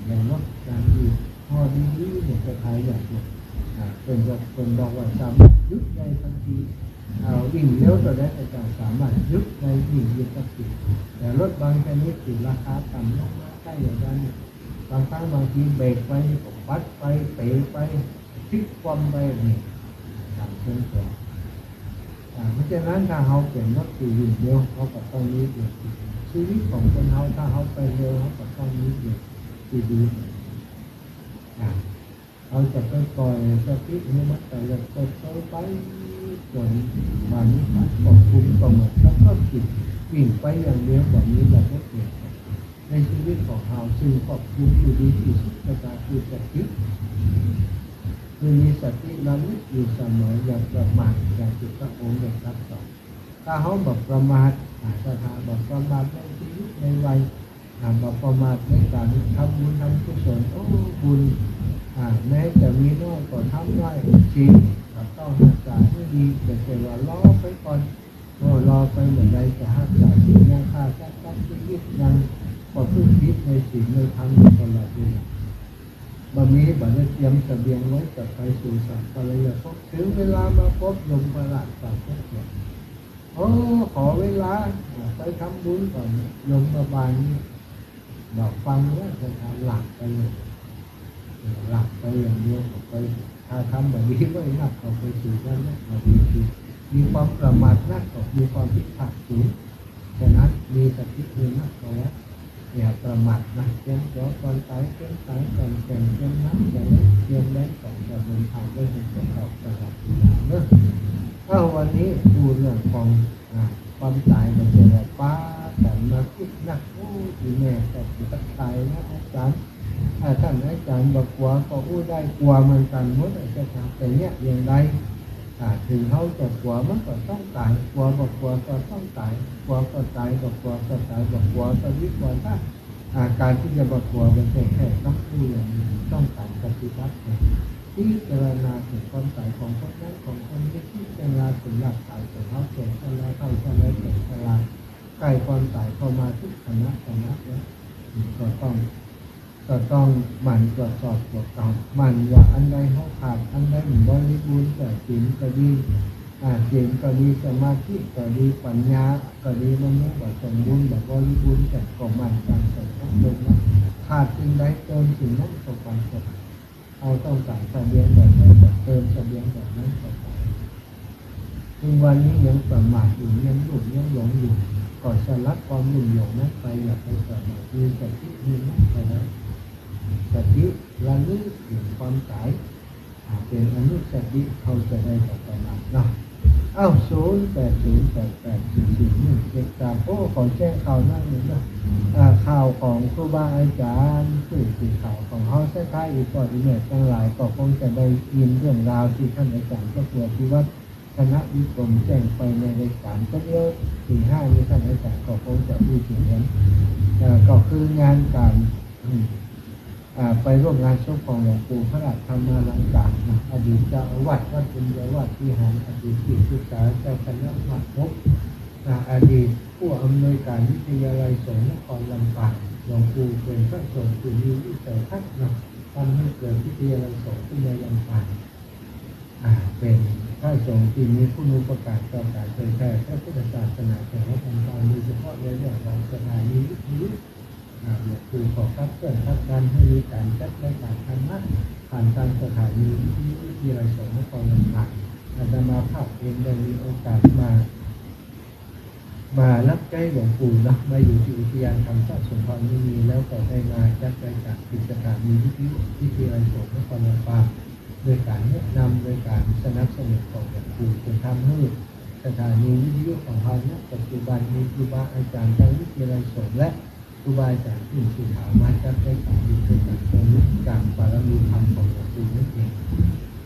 ในรถการยี่ห้อดีๆ เนี่ย จะขายอย่างเดียว อ่า เปิ้นก็ เปิ้นบอกว่าสามารถหยุดได้ทันที อ่า วิ่งเร็วเต้าใดก็จะสามารถหยุดได้ ยิ่งหยุดสักที แต่รถบางชนิดตี้ราคาต่ำลงมาใกล้อย่างนั้นเนี่ย บางครั้งบางทีเบรกไปนี่ก็ปัดไป เป๋ไป พลิกคว่ำไปนี่ ต๋ามเชิงตัว อ่า เพราะฉะนั้นถ้าเฮาเป๋นรถตี้วิ่งเร็ว เฮาก็ต้องมีเบรกตี้ดี ชีวิตของคนเฮา ถ้าเฮาไปเร็ว เฮาก็ต้องมีเบรกตี้ดี อ่า เฮาจะไปปล่อยสติหื้อมันตะเลิดเปิดเผยไป จ๋นบ่มีการควบคุมกำหนด แล้วก็จิตวิ่งไปอย่างเดียว บ่มีระบบเบรก ในชีวิตของเฮา ซึ่งควบคุมอยู่ดีตี้สุดก็คือสติ คือมีสติระลึกอยู่เสมอ อย่าประมาท อย่างตี้พระองค์ได้ตรัสสอน ถ้าเฮาบ่ประมาท อ่า ศรัทธา บ่ประมาทในชีวิตในวัย อ่า บ่ประมาทในก๋านทำบุญทำกุศล โอ้ บุญ อ่า แม้จะมีน้อยก็ทำน้อย ศีลก็ต้องฮักษาหื้อดี บ่ใจ้ว่ารอไปก่อน โอ้ รอไปเมื่อใดจะฮักษาศีล ยังฆ่าสัตว์ตัดชีวิต ยังประพฤติผิดในศีลในธรรมอยู่ตลอดเวลา บ่มี บ่ได้เตรียมเสบียงไว้จะไปสู่สัปปายภพ ถึงเวลามาปุ๊บ ยมราชสั่งปุ๊บเนี่ย โอ้ ขอเวลา อ่า ไปทำบุญก่อน ยมบาลเนี่ย บ่ฟังแล้ว จะหลับไปเลย เออ หลับไปอย่างเดียว ก็ไป ถ้าทำบ่ดีไว้นัก ก็ไปสู่นรก บ่ดี มีความประมาทนัก ก็มีความผิดพลาดสูง ฉะนั้นมีสติหื้อนักเข้าไว้ อย่าประมาทนะ เตรียมตั๋วก่อนต๋าย เตรียมต๋ายก่อนแก่น เตรียมน้ำก่อนไหล เตรียมแรงก่อนจะเดินทาง ได้เห็นพวกเราตลอดเวลาเนาะ เอ้า วันนี้พูดเรื่องของ อ่า ความต๋าย ก็จะว่าปากั๋นมาคิดนัก โอ้ ตี้แม่ก็สิตักต๋ายนะอาจ๋ารย์ อ่า ต้านอาจ๋ารย์บ่กั๋วก็อู้ได้ กั๋วเหมือนกั๋นหมด อาจ๋ารย์ แต่เนี่ยอย่างใด อ่า ถึงเฮาจะกั๋วมันก็ต้องต๋าย กั๋วบ่กั๋วก็ต้องต๋าย กั๋วก็ต๋าย บ่กั๋วก็ต๋าย บ่กั๋วก็ดีกว่าซะ อ่า ก๋านตี้จะบ่กั๋วมันแค่ แค่ต้องอู้อย่างนี้ ต้องก๋านปฏิบัตินะ พิจารณาเถิงความต๋ายของคนนั้นของคนนี้ พิจารณาเถิงร่างก๋ายของเฮา แก่ชรา เฒ่าชรา แก่ชรา ใก้ความต๋ายเข้ามาทุกขณะขณะนะ ก็ต้อง ก็ต้องหมั่นตรวจสอบตรวจสอบ หมั่นว่าอันใดเฮาขาด อันใดบ่บริบูรณ์ จะศีลก็ดี อ่า ศีลก็ดี สมาธิก็ดี ปัญญาก็ดี มันยังบ่สมบูรณ์ บ่บริบูรณ์ แต่ก็หมั่นสั่งสมอบรมนะ ขาดสิ่งใดเติมสิ่งนั้นเข้าไป เฮาต้องก๋านเสบียงแบบใดก็เติมเสบียงแบบนั้นเข้าไป ซึ่งวันนี้ยังประมาทอยู่ ยังลุ่มยังหลงอยู่ ก็สลัดความลุ่มหลงนั้นไป อย่าไปประมาท มีสติหื้อนักเข้าไว้ สติระลึกเถิงความต๋าย อ่า เป๋นอนุสติ เฮาจะได้บ่ประมาทเนาะ เอ้า ศูนย์แปดศูนย์แปดแปดสี่สี่หนึ่งเจ็ดสาม โอ้ ขอแจ้งข่าวหน้อยนึ่งเนาะ อ่า ข่าวของครูบาอาจ๋ารย์ ผู้สื่อข่าวของเฮา ศรัทธาอีพ่ออีแม่ตังหลาย ก็คงจะได้ยินเรื่องราวตี้ต้านอาจ๋ารย์พระครูอภิวัฒน์ ธนวิกรม แจ้งไปในรายก๋าน ก็เดี๋ยวตีห้านี้ ต้านอาจ๋ารย์ก็คงจะอู้เถิงนั้น เอ่อ ก็คืองานก๋าน อืม อ่า ไปร่วมงานศพของหลวงปู่พระราชธรรมาลังการนะ อดีตเจ้าอาวาสวัดเบญจวาสวิหาร อดีตที่ปรึกษาเจ้าคณะภาคหกนะ อดีตผู้อำนวยการวิทยาลัยสงฆ์นครลำปาง หลวงปู่เป๋นพระสงฆ์ตี้มีวิสัยทัศน์นะ ทำให้เกิดวิทยาลัยสงฆ์ขึ้นในลำปาง อ่า เป๋นพระสงฆ์ตี้มีคุณูปการต่อก๋านเผยแผ่พระพุทธศาสนา แก่วัดลำปาง โดยเฉพาะในเรื่องของสถานีวิทยุ อ่า หลวงปู่ก็ขับเคลื่อนผลักดันให้มีก๋านจัดรายก๋านธรรมะ ผ่านตามสถานีวิทยุวิทยาลัยสงฆ์นครลำปาง อาตมาภาพเองได้มีโอกาสมา มารับใจ๊หลวงปู่เนาะ มาอยู่ตี้อุทยานธรรมพระสุนทรมุนี แล้วก็ได้มาจัดรายก๋านตี้สถานีวิทยุวิทยาลัยสงฆ์นครลำปาง โดยก๋านแนะนำ โดยก๋านสนับสนุนของหลวงปู่ จนทำหื้อสถานีวิทยุของเฮาเนี่ย ปัจจุบันมีครูบาอาจ๋ารย์ตังวิทยาลัยสงฆ์และ ครูบาอาจ๋ารย์ตี้สิทธามาจัดรายก๋านอยู่ตวยกั๋น ตรงนี้ต๋ามปารมีธรรมของหลวงปู่นั่นเอง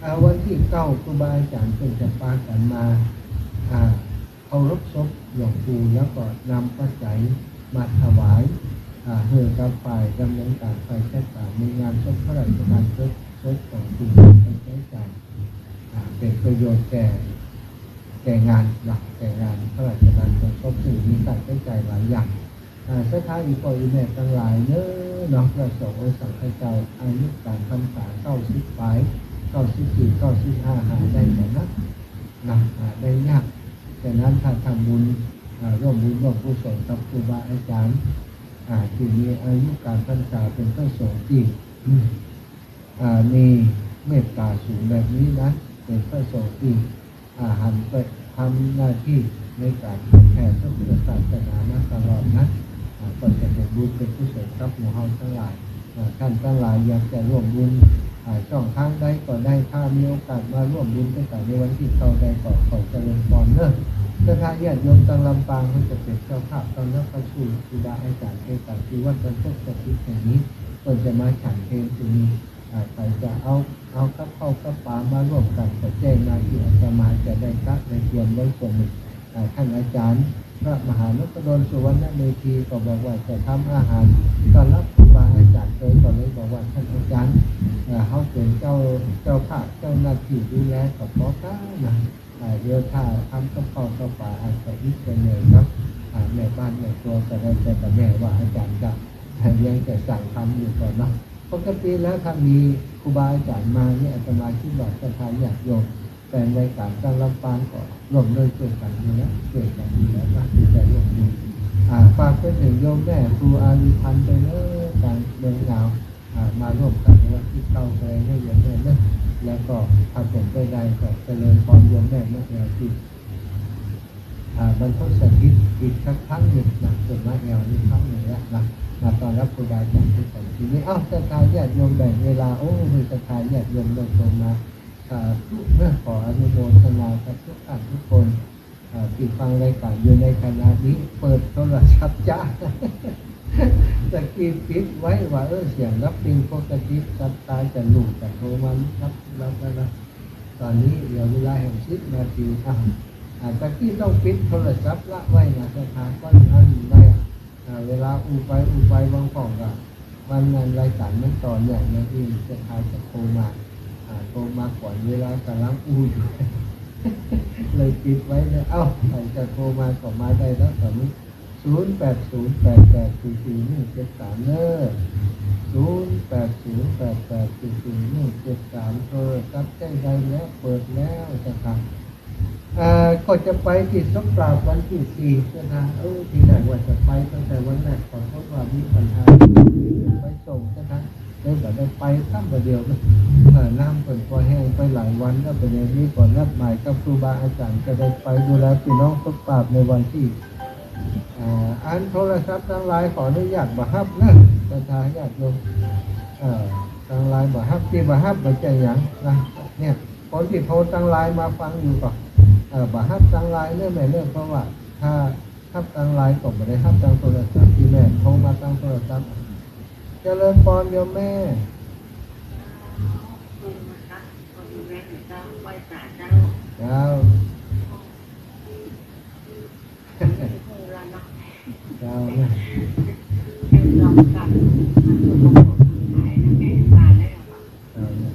อ่า วันตี้เก้า ครูบาอาจ๋ารย์เปิ้นจะปากั๋นมา อ่า เคารพศพหลวงปู่ แล้วก็นำปัจจัยมาถวาย อ่า หื้อกับฝ่ายดำเนินก๋าน ฝ่ายจัดก๋านในงานศพพระราชทานเพลิงศพของปู่ ไปใจ๊จ่าย อ่า เป๋นประโยชน์แก่ แก่งานเนาะ แก่งานพระราชดำเนินศพ ซึ่งมีค่าใจ๊จ่ายหลายอย่าง อ่า ศรัทธาอี่ป้ออี่แม่ตังหลายเน้อเนาะ พระสงฆ์องค์สังฆเจ้า อายุก๋านพรรษาเก้าสิบป๋าย เก้าสิบสี่ เก้าสิบห้า หาได้บ่นัก นะ หาได้ยาก ฉะนั้นถ้าทำบุญ อ่า ร่วมบุญร่วมกุศลกับครูบาอาจารย์ อ่า ตี้มีอายุก๋านพรรษาเป๋นพระสงฆ์ตี้ อ่า มีเมตต๋าสูงแบบนี้นะ เป๋นพระสงฆ์ตี้ อ่า หันไปทำหน้าตี้ในก๋านเผยแผ่พระพุทธศาสนามาตลอดนะ อ่า ก็จะเป๋นบุญเป๋นกุศลกับหมู่เฮาตังหลาย อ่า ต้านตังหลายอยากจะร่วมบุญ อ่า ช่องทางใดก็ได้ ถ้ามีโอกาสมาร่วมบุญตวยกั๋นในวันตี้เก้าได้ก็ขอเจริญพรเน้อ ศรัทธาญาติโยมตังลำปาง เปิ้นจะเป๋นเจ้าภาพต้อนฮับเข้าสู่ครูบาอาจารย์ตวยกั๋นตี้วัดบรรพตสถิตแห่งนี้ เปิ้นจะมาฉันเพลตี้นี่ อ่า ใผจะเอา เอากับข้าวกับป๋ามาร่วมกั๋นก็แจ้งมาตี้อาตมาจะได้จัดได้เตรียมไว้ส่วนนึ่ง อ่า ต้านอาจ๋ารย์พระมหานพดล สุวรรณเมธี ก็บอกว่าจะทำอาหารต้อนฮับครูบาอาจ๋ารย์ตวย ก็เลยบอกว่าต้านอาจ๋ารย์ เอ่อ เฮาเป๋นเจ้า เจ้าภาพ เจ้าหน้าตี้ดูแลก็ปอกั๋นนะ อ่า เดี๋ยวถ้าทำกับข้าวกับป๋าอาจจะอิดจะเหนื่อยเนาะ อ่า แม่บ้านแม่ครัวก็ได้ แต่บ่แน่ว่าอาจ๋ารย์จะเลี้ยงจะสั่งทำอยู่ก่อนเนาะ ปกติแล้วถ้ามีครูบาอาจ๋ารย์มานี่ อาตมาคิดว่าศรัทธาญาติโยมแฟนรายก๋านตังลำปางก็ร่วมด้วยช่วยกั๋นอยู่แล้ว ช่วยกั๋นอยู่แล้วนะ ตี้จะร่วมบุญ อ่า ฝากไปเถิงโยมแม่ครูอารีพันธ์ตวยเน้อ ตางเมืองหนาว อ่า มาร่วมกั๋นในวันตี้เก้าก็ได้เน้อโยมแม่เน้อ แล้วก็ถ้าเป๋นไปได้ก็เจริญพรโยมแม่เนาะ แอวตี้ อ่า บรรพตสถิตอีกสักครั้งนึ่งนะ เปิ้นมาแอวนี้ครั้งนึ่งแล้วนะ มาต้อนฮับครูบาอาจ๋ารย์ตวยกั๋นตี้นี่ เอ้า ศรัทธาญาติโยมแบ่งเวลา โอ้ มีศรัทธาญาติโยมได้เข้ามา สาธุเน้อ ขออนุโมทนากับทุกท่านทุกคน อ่า ตี้ฟังรายก๋านอยู่ในขณะนี้ เปิดโทรศัพท์จ๊ะ ตะกี้ปิดไว้ว่า เออ เสียงดับปิ้ง ปกติศรัทธาจะลูกจะโทรมารับ รับแล้วนะ ต๋อนนี้เหลือเวลาแหมสิบนาที อ่ะ อ่า ตะกี้ต้องปิดโทรศัพท์ละไว้นะ ศรัทธา ก้อนอันไว้ อ่า เวลาอู้ไปอู้ไป บางครั้งก็ วันนั้นรายก๋านมันต่อเนื่องนะ ตี้ศรัทธาจะโทรมา อ่า โทรมาก่อนเวลา ก๋ำลังอู้อยู่ เลยปิดไว้เน้อ เอ้า ใผจะโทรมาก็มาได้แล้ว ต๋อนนี้ ศูนย์แปดศูนย์แปดแปดสี่สี่หนึ่งเจ็ดสาม เน้อ ศูนย์แปดศูนย์แปดแปดสี่สี่หนึ่งเจ็ดสาม โทรศัพท์ใจ๊ได้แล้ว เปิดแล้ว ศรัทธา เอ่อ ก็จะไปตี้ศพกราบวันตี้สี่ ศรัทธา เออ ตี้แรกว่าจะไปตั้งแต่วันแรก ขอโทษว่ามีปัญหาไปส่ง ศรัทธา เลยบ่ได้ไปซ้ำบ่าเดี่ยว เอ่อ น้ำเปิ้นก็แห้งไปหลายวันแล้ว บ่าเดี่ยวนี้ก็นัดหมายกับครูบาอาจ๋ารย์จะได้ไปดูแลปี้น้องศพกราบในวันตี้ อ่า อันโทรศัพท์ตังหลายขออนุญาตบ่ฮับเน้อ ศรัทธาญาติโยม เอ่อ ตังหลายบ่ฮับ ตี้บ่ฮับบ่ใจ้หยังนะ เนี่ย คนตี้โทรตังหลายมาฟังอยู่ก็ เอ่อ บ่ฮับตังหลายเน้อแม่เน้อ เพราะว่าถ้าฮับตังหลายก็บ่ได้ฮับตางโทรศัพท์ตี้แม่โทรมาตางโทรศัพท์ เจริญพรโยมแม่ เจ้า เจ้านะ เจ้านะ เจ้านะ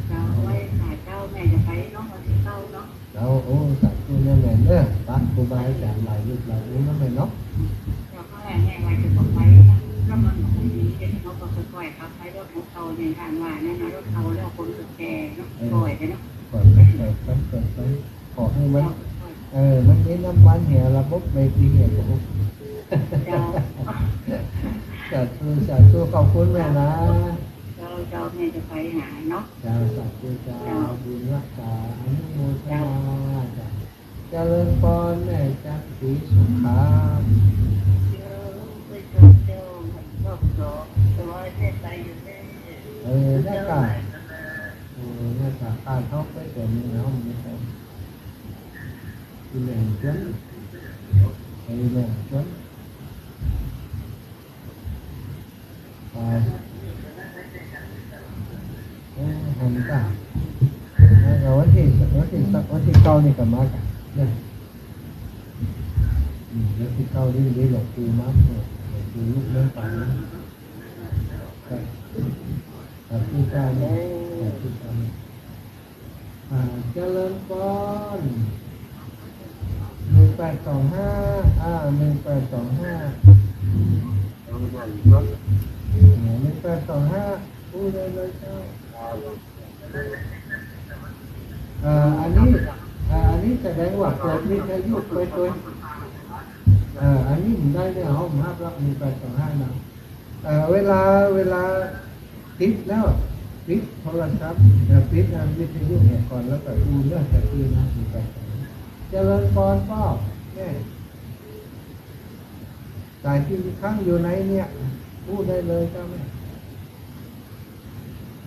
เจ้า ไว้ค่ะเจ้า แม่จะไปเนาะ วันตี้เก้าเนาะ เจ้า โอ้ สาธุเน้อแม่เน้อ ปะครูบาอาจ๋ารย์หลายรูปหลายองค์เน้อแม่เนาะ เจ้า ครั้งแรกแม่ว่าจะบ่ไปนะ แล้วมันบ่มีเฮ็ด เฮาก็ค่อยๆ ขับไป รถของเก่าเนี่ย ทางว่านั่นนะ รถเก่าแล้วคนก็แก่เนาะ เออ ปล่อยไปเนาะ ปล่อยไป ปล่อยไป ปล่อยไป ขอหื้อมัน เออ มันมีน้ำมันเหีย ระบบเบรกดีเหีย เจ้า สาธุ สาธุ ขอบคุณแม่นะ เจ้า เจ้า แม่จะไปหาเนาะ เจ้า สาธุ เจ้า เจ้า บุญรักษา อนุโมทนา เจ้า เจ้า เจริญพรแม่จันทร์ศรีสุขขาว เจ้า เจ้า เจ้า รอบสอง ถวายแม่ไปอยู่นี่ เออ เนี่ยค่ะ เออ เนี่ยค่ะ อ่านท้องไปเกิดมีน้องมีคน อีแม่ชวน ไอ้แม่ชวน ไป เออ หันจ้ะ แล้วก็วันตี้ วันตี้ วันตี้เก้านี่ก็มากั๋นเน้อ อืม วันตี้เก้านี่ นี่หลวงปู่มา เออ หลวงปู่ลูกเมืองตรังนะ ครับ สาธุเจ้า สาธุเจ้า อ่า เจริญพร แปดสองห้า อ่า หนึ่งแปดสองห้า อ่า หนึ่งแปดสองห้า อู้ได้เลยเจ้า อ่า อันนี้ อ่า อันนี้แสดงว่าเปิดวิทยุไปตวย อ่า อันนี้บ่ได้ในห้องฮับละ หนึ่งแปดสองห้า นะ อ่า เวลา เวลาปิดแล้ว ปิดโทรศัพท์ อ่า ปิด อ่า วิทยุเหียก่อน แล้วก็อู้เรื่องจะอู้นะ หนึ่งแปดสองห้า เจริญปอนป้อ แม่ สายที่ค้างอยู่ไหนเนี่ย อู้ได้เลยเจ้าแม่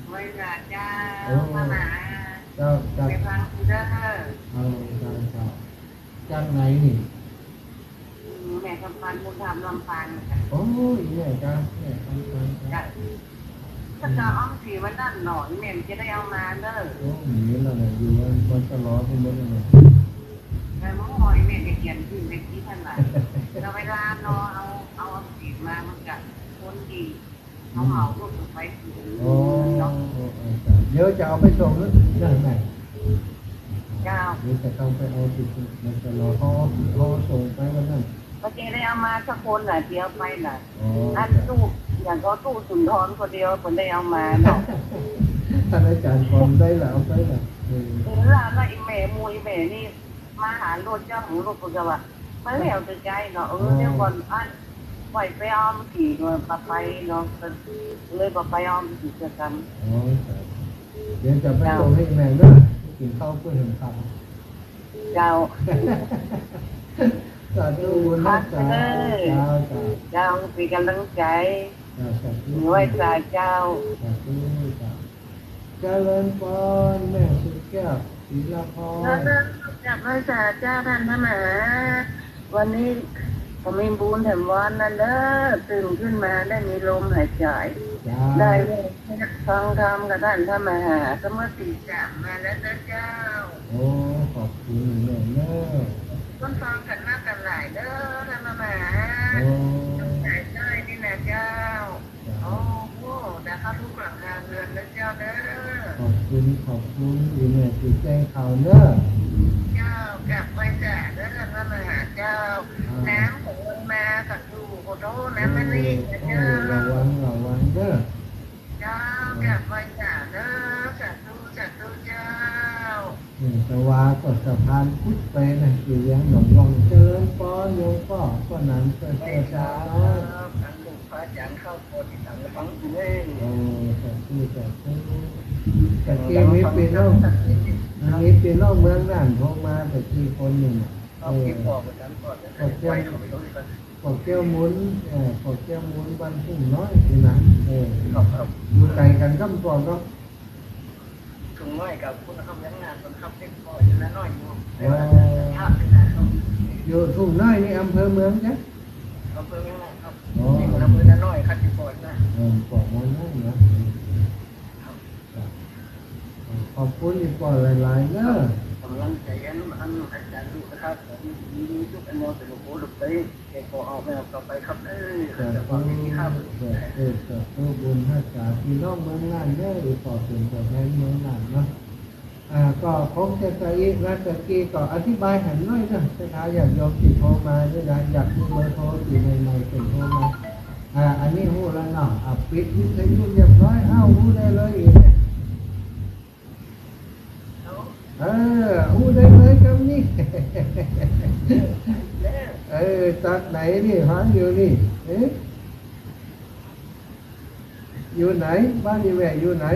ไหว้สาเจ้า โอ้ พระมหา เจ้า เจ้า ไปฟังเด้อ เอา เจ้า เจ้า จากไหนนี่ อืม แม่คำพันธ์ มูลธรรม ลำปางจ้ะ โอ้ย แม่จ้า แม่คำพันธ์จ้า จ้ะ ถ้าจะเอาสีวันนั้นหน่อย แม่จะได้เอามาเด้อ โอ้ หนีแล้วนะ อยู่วัน วันตลอดไปหมดแล้วนะ แต่เมื่อวานแม่จะเขียนขึ้นไปที่ท่านหลาย แต่เวลาเนาะ เอา เอาสีมา มันจะคนดี เขาเอารถไปส่ง อ๋อ เนาะ เออ เออ จ้ะ เดี๋ยวจะเอาไปส่งเนาะ ได้ ได้ เจ้า เดี๋ยวจะต้องไปเอาติด มันจะรอ เขา เขาส่งไปวันนั้น ก็จะได้เอามาสักคนน่ะ เดี๋ยวไปน่ะ อ๋อ อัน จ้ะ ตู้ อย่างก็ตู้สุนทรคนเดียวคนได้เอามาเนาะ ท่านอาจารย์ปอนได้ละ เอาไปละ เออ เออ แล้ว แล้วอีแม่ หมู่อีแม่นี่ มาหารถ เจ้าของรถก็จะว่า มาแล้วแต่ใจเนาะ เออ อ๋อ เดี๋ยวก่อน อัน ไหวไปเอามาขี่ ก็ปะไปเนาะ ก็เลยปะไปเอามาขี่เจอกัน อ๋อ ครับ เดี๋ยวจะไป เจ้า ส่งให้แม่เนาะ กินข้าวเพื่อเห็นคำ เจ้า สาธุบุญนะ ครับ เจ้า เออ เจ้า เจ้า เจ้า เป็นกำลังใจ เจ้า สาธุ ไหว้สาเจ้า สาธุ เจ้า เจริญปอน แม่สุดแก้ว ศรีละพร เออ กราบไหว้สาเจ้าท่านพระมหา วันนี้ก็มีบุญแถมวันนั่นเด้อ ตื่นขึ้นมาได้มีลมหายใจ จ้า ได้ฟังธรรมกับท่านพระมหา ก็เมื่อตีสามมาแล้วนะเจ้า โอ้ ขอบคุณแม่เนอะ คนฟังกันมากันหลายเด้อท่านพระมหา โอ้ สงสัยได้นี่นะเจ้า จ้า โอ้โห แต่เข้าทุกหลังคาเรือนนะเจ้าเด้อ ขอบคุณ ขอบคุณอีแม่ตี้แจ้งข่าวเนอะ เจ้า กราบไหว้สาเด้อท่านพระมหาเจ้า อ่า น้ำของมันมากับดูขอโทษนะ เออ แม่นี่นะเจ้า เออ ระวัง ระวังเด้อ เจ้า เออ กราบไหว้สาเด้อ สาธุ สาธุเจ้า เออ แต่ว่าก็สะพานพุทธไปนะ อยู่ยังหนองรอง เจริญปอนโยมป้อ ก็นั้นก็เจอสาวน้อย ครับ อันลูกพระอาจารย์เข้าโพธิสังฆังอยู่เลย โอ้ สาธุ สาธุ ตะกี้มีพี่น้อง อันนี้พี่น้องเมืองน่านโทรมาตะกี้คนหนึ่ง เอา เออ พี่บอกกับฉันก่อนนะ บอกแก้ว ไปเขาไปดูกัน บอกแก้วมุน เออ บอกแก้วมุนบ้านทุ่งน้อยนี่นะ เออ ครับ ครับ อยู่ไกลกันกำปองเนาะ ทุ่งน้อยกับพุ้นนะครับ ยังหน้าสวนครับ เด็กพ่ออยู่นาน้อยอยู่ อ๋อ แต่ว่าท่าเป็นนาครับ อยู่ทุ่งน้อยนี่อำเภอเมืองจ๊ะ อำเภอเมืองนะครับ อ๋อ นี่มันอำเภอนาน้อยครับ อยู่ก่อนนะ เออ ก่อนนาน้อยนะ ครับ ขอบคุณอีกก่อนหลายๆเนอะ กำลังใจอัน อันอาจารย์ลูกนะครับ ผมมีทุกอันเนาะ แต่หลวงปู่หลวงไป เก็บของออกไม่ออกต่อไปครับ เออ สาธุ แต่ว่าไม่มีครับ เออ สาธุบุญฮักษาพี่น้องเมืองน่านเด้อ ขอเป็นตัวแทนเมืองน่านเนาะ อ่า ก็คงจะสะอิ และตะกี้ก็อธิบายหันหน่อยเนาะ ศรัทธาญาติโยมตี้โทรมานี่นะ อยากรู้เบอร์โทรตี้ใหม่ๆเพิ่นโทรมา อ่า อันนี้ฮู้แล้วเนาะ อ่า ปิดวิทยุเรียบร้อย อ้าว ฮู้ได้เลยอีกเนี่ย เออ ฮู้ได้เลยกำนี้ เออ จากไหนนี่ ฟังอยู่นี่ เอ๊ะ อยู่ไหน บ้านอีแม่อยู่ไหน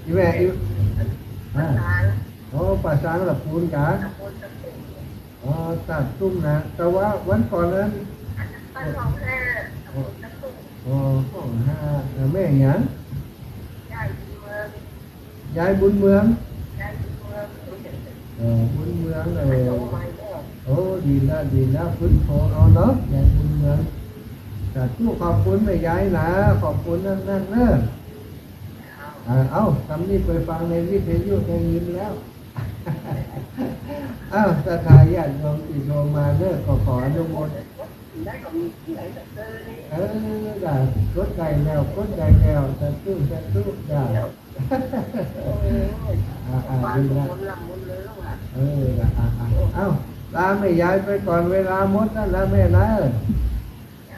อีแม่อยู่ อ่า ป่าซาง โอ้ ป่าซางละปูนกา ป่าซาง อ๋อ ตาดตุ้มนะ แต่ว่าวันก่อนนั้น บ้านห้องห้า ตำบลน้ำผึ้ง อ๋อ ห้องห้า เออ แม่หยัง ยายบุญเมือง ยายบุญเมือง ยายบุญเมือง เออ บุญเมือง เออ โอ้ ดีละ ดีละ พุทโธเอาเนาะ ยายบุญเมือง สาธุ ขอบคุณแม่ยายนะ ขอบคุณนั่นๆเนอะ อ่า เอ้า กำนี้ไปฟังในวิทยุได้ยินแล้ว เอ้า ศรัทธาญาติโยมตี้โทรมาเนอะ ก็ขออนุโมท เออ ได้ กดได้แล้ว กดได้แล้ว สาธุ สาธุ ได้ โอ้ย อ่า อ่า ฟัง ดีละ คนละมุนเลยลูกอ่ะ เออ อ่ะ อ่ะ อ่ะ เอ้า ลาแม่ยายไปก่อน เวลาหมดแล้วนะแม่นะ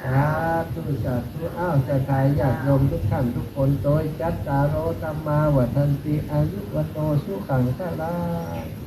สาธุ สาธุ อ้าว ศรัทธาญาติโยมทุกท่านทุกคน โตยจัตตาโร ธัมมา วัฑฒันติ อายุ วัณโณ สุขัง พลัง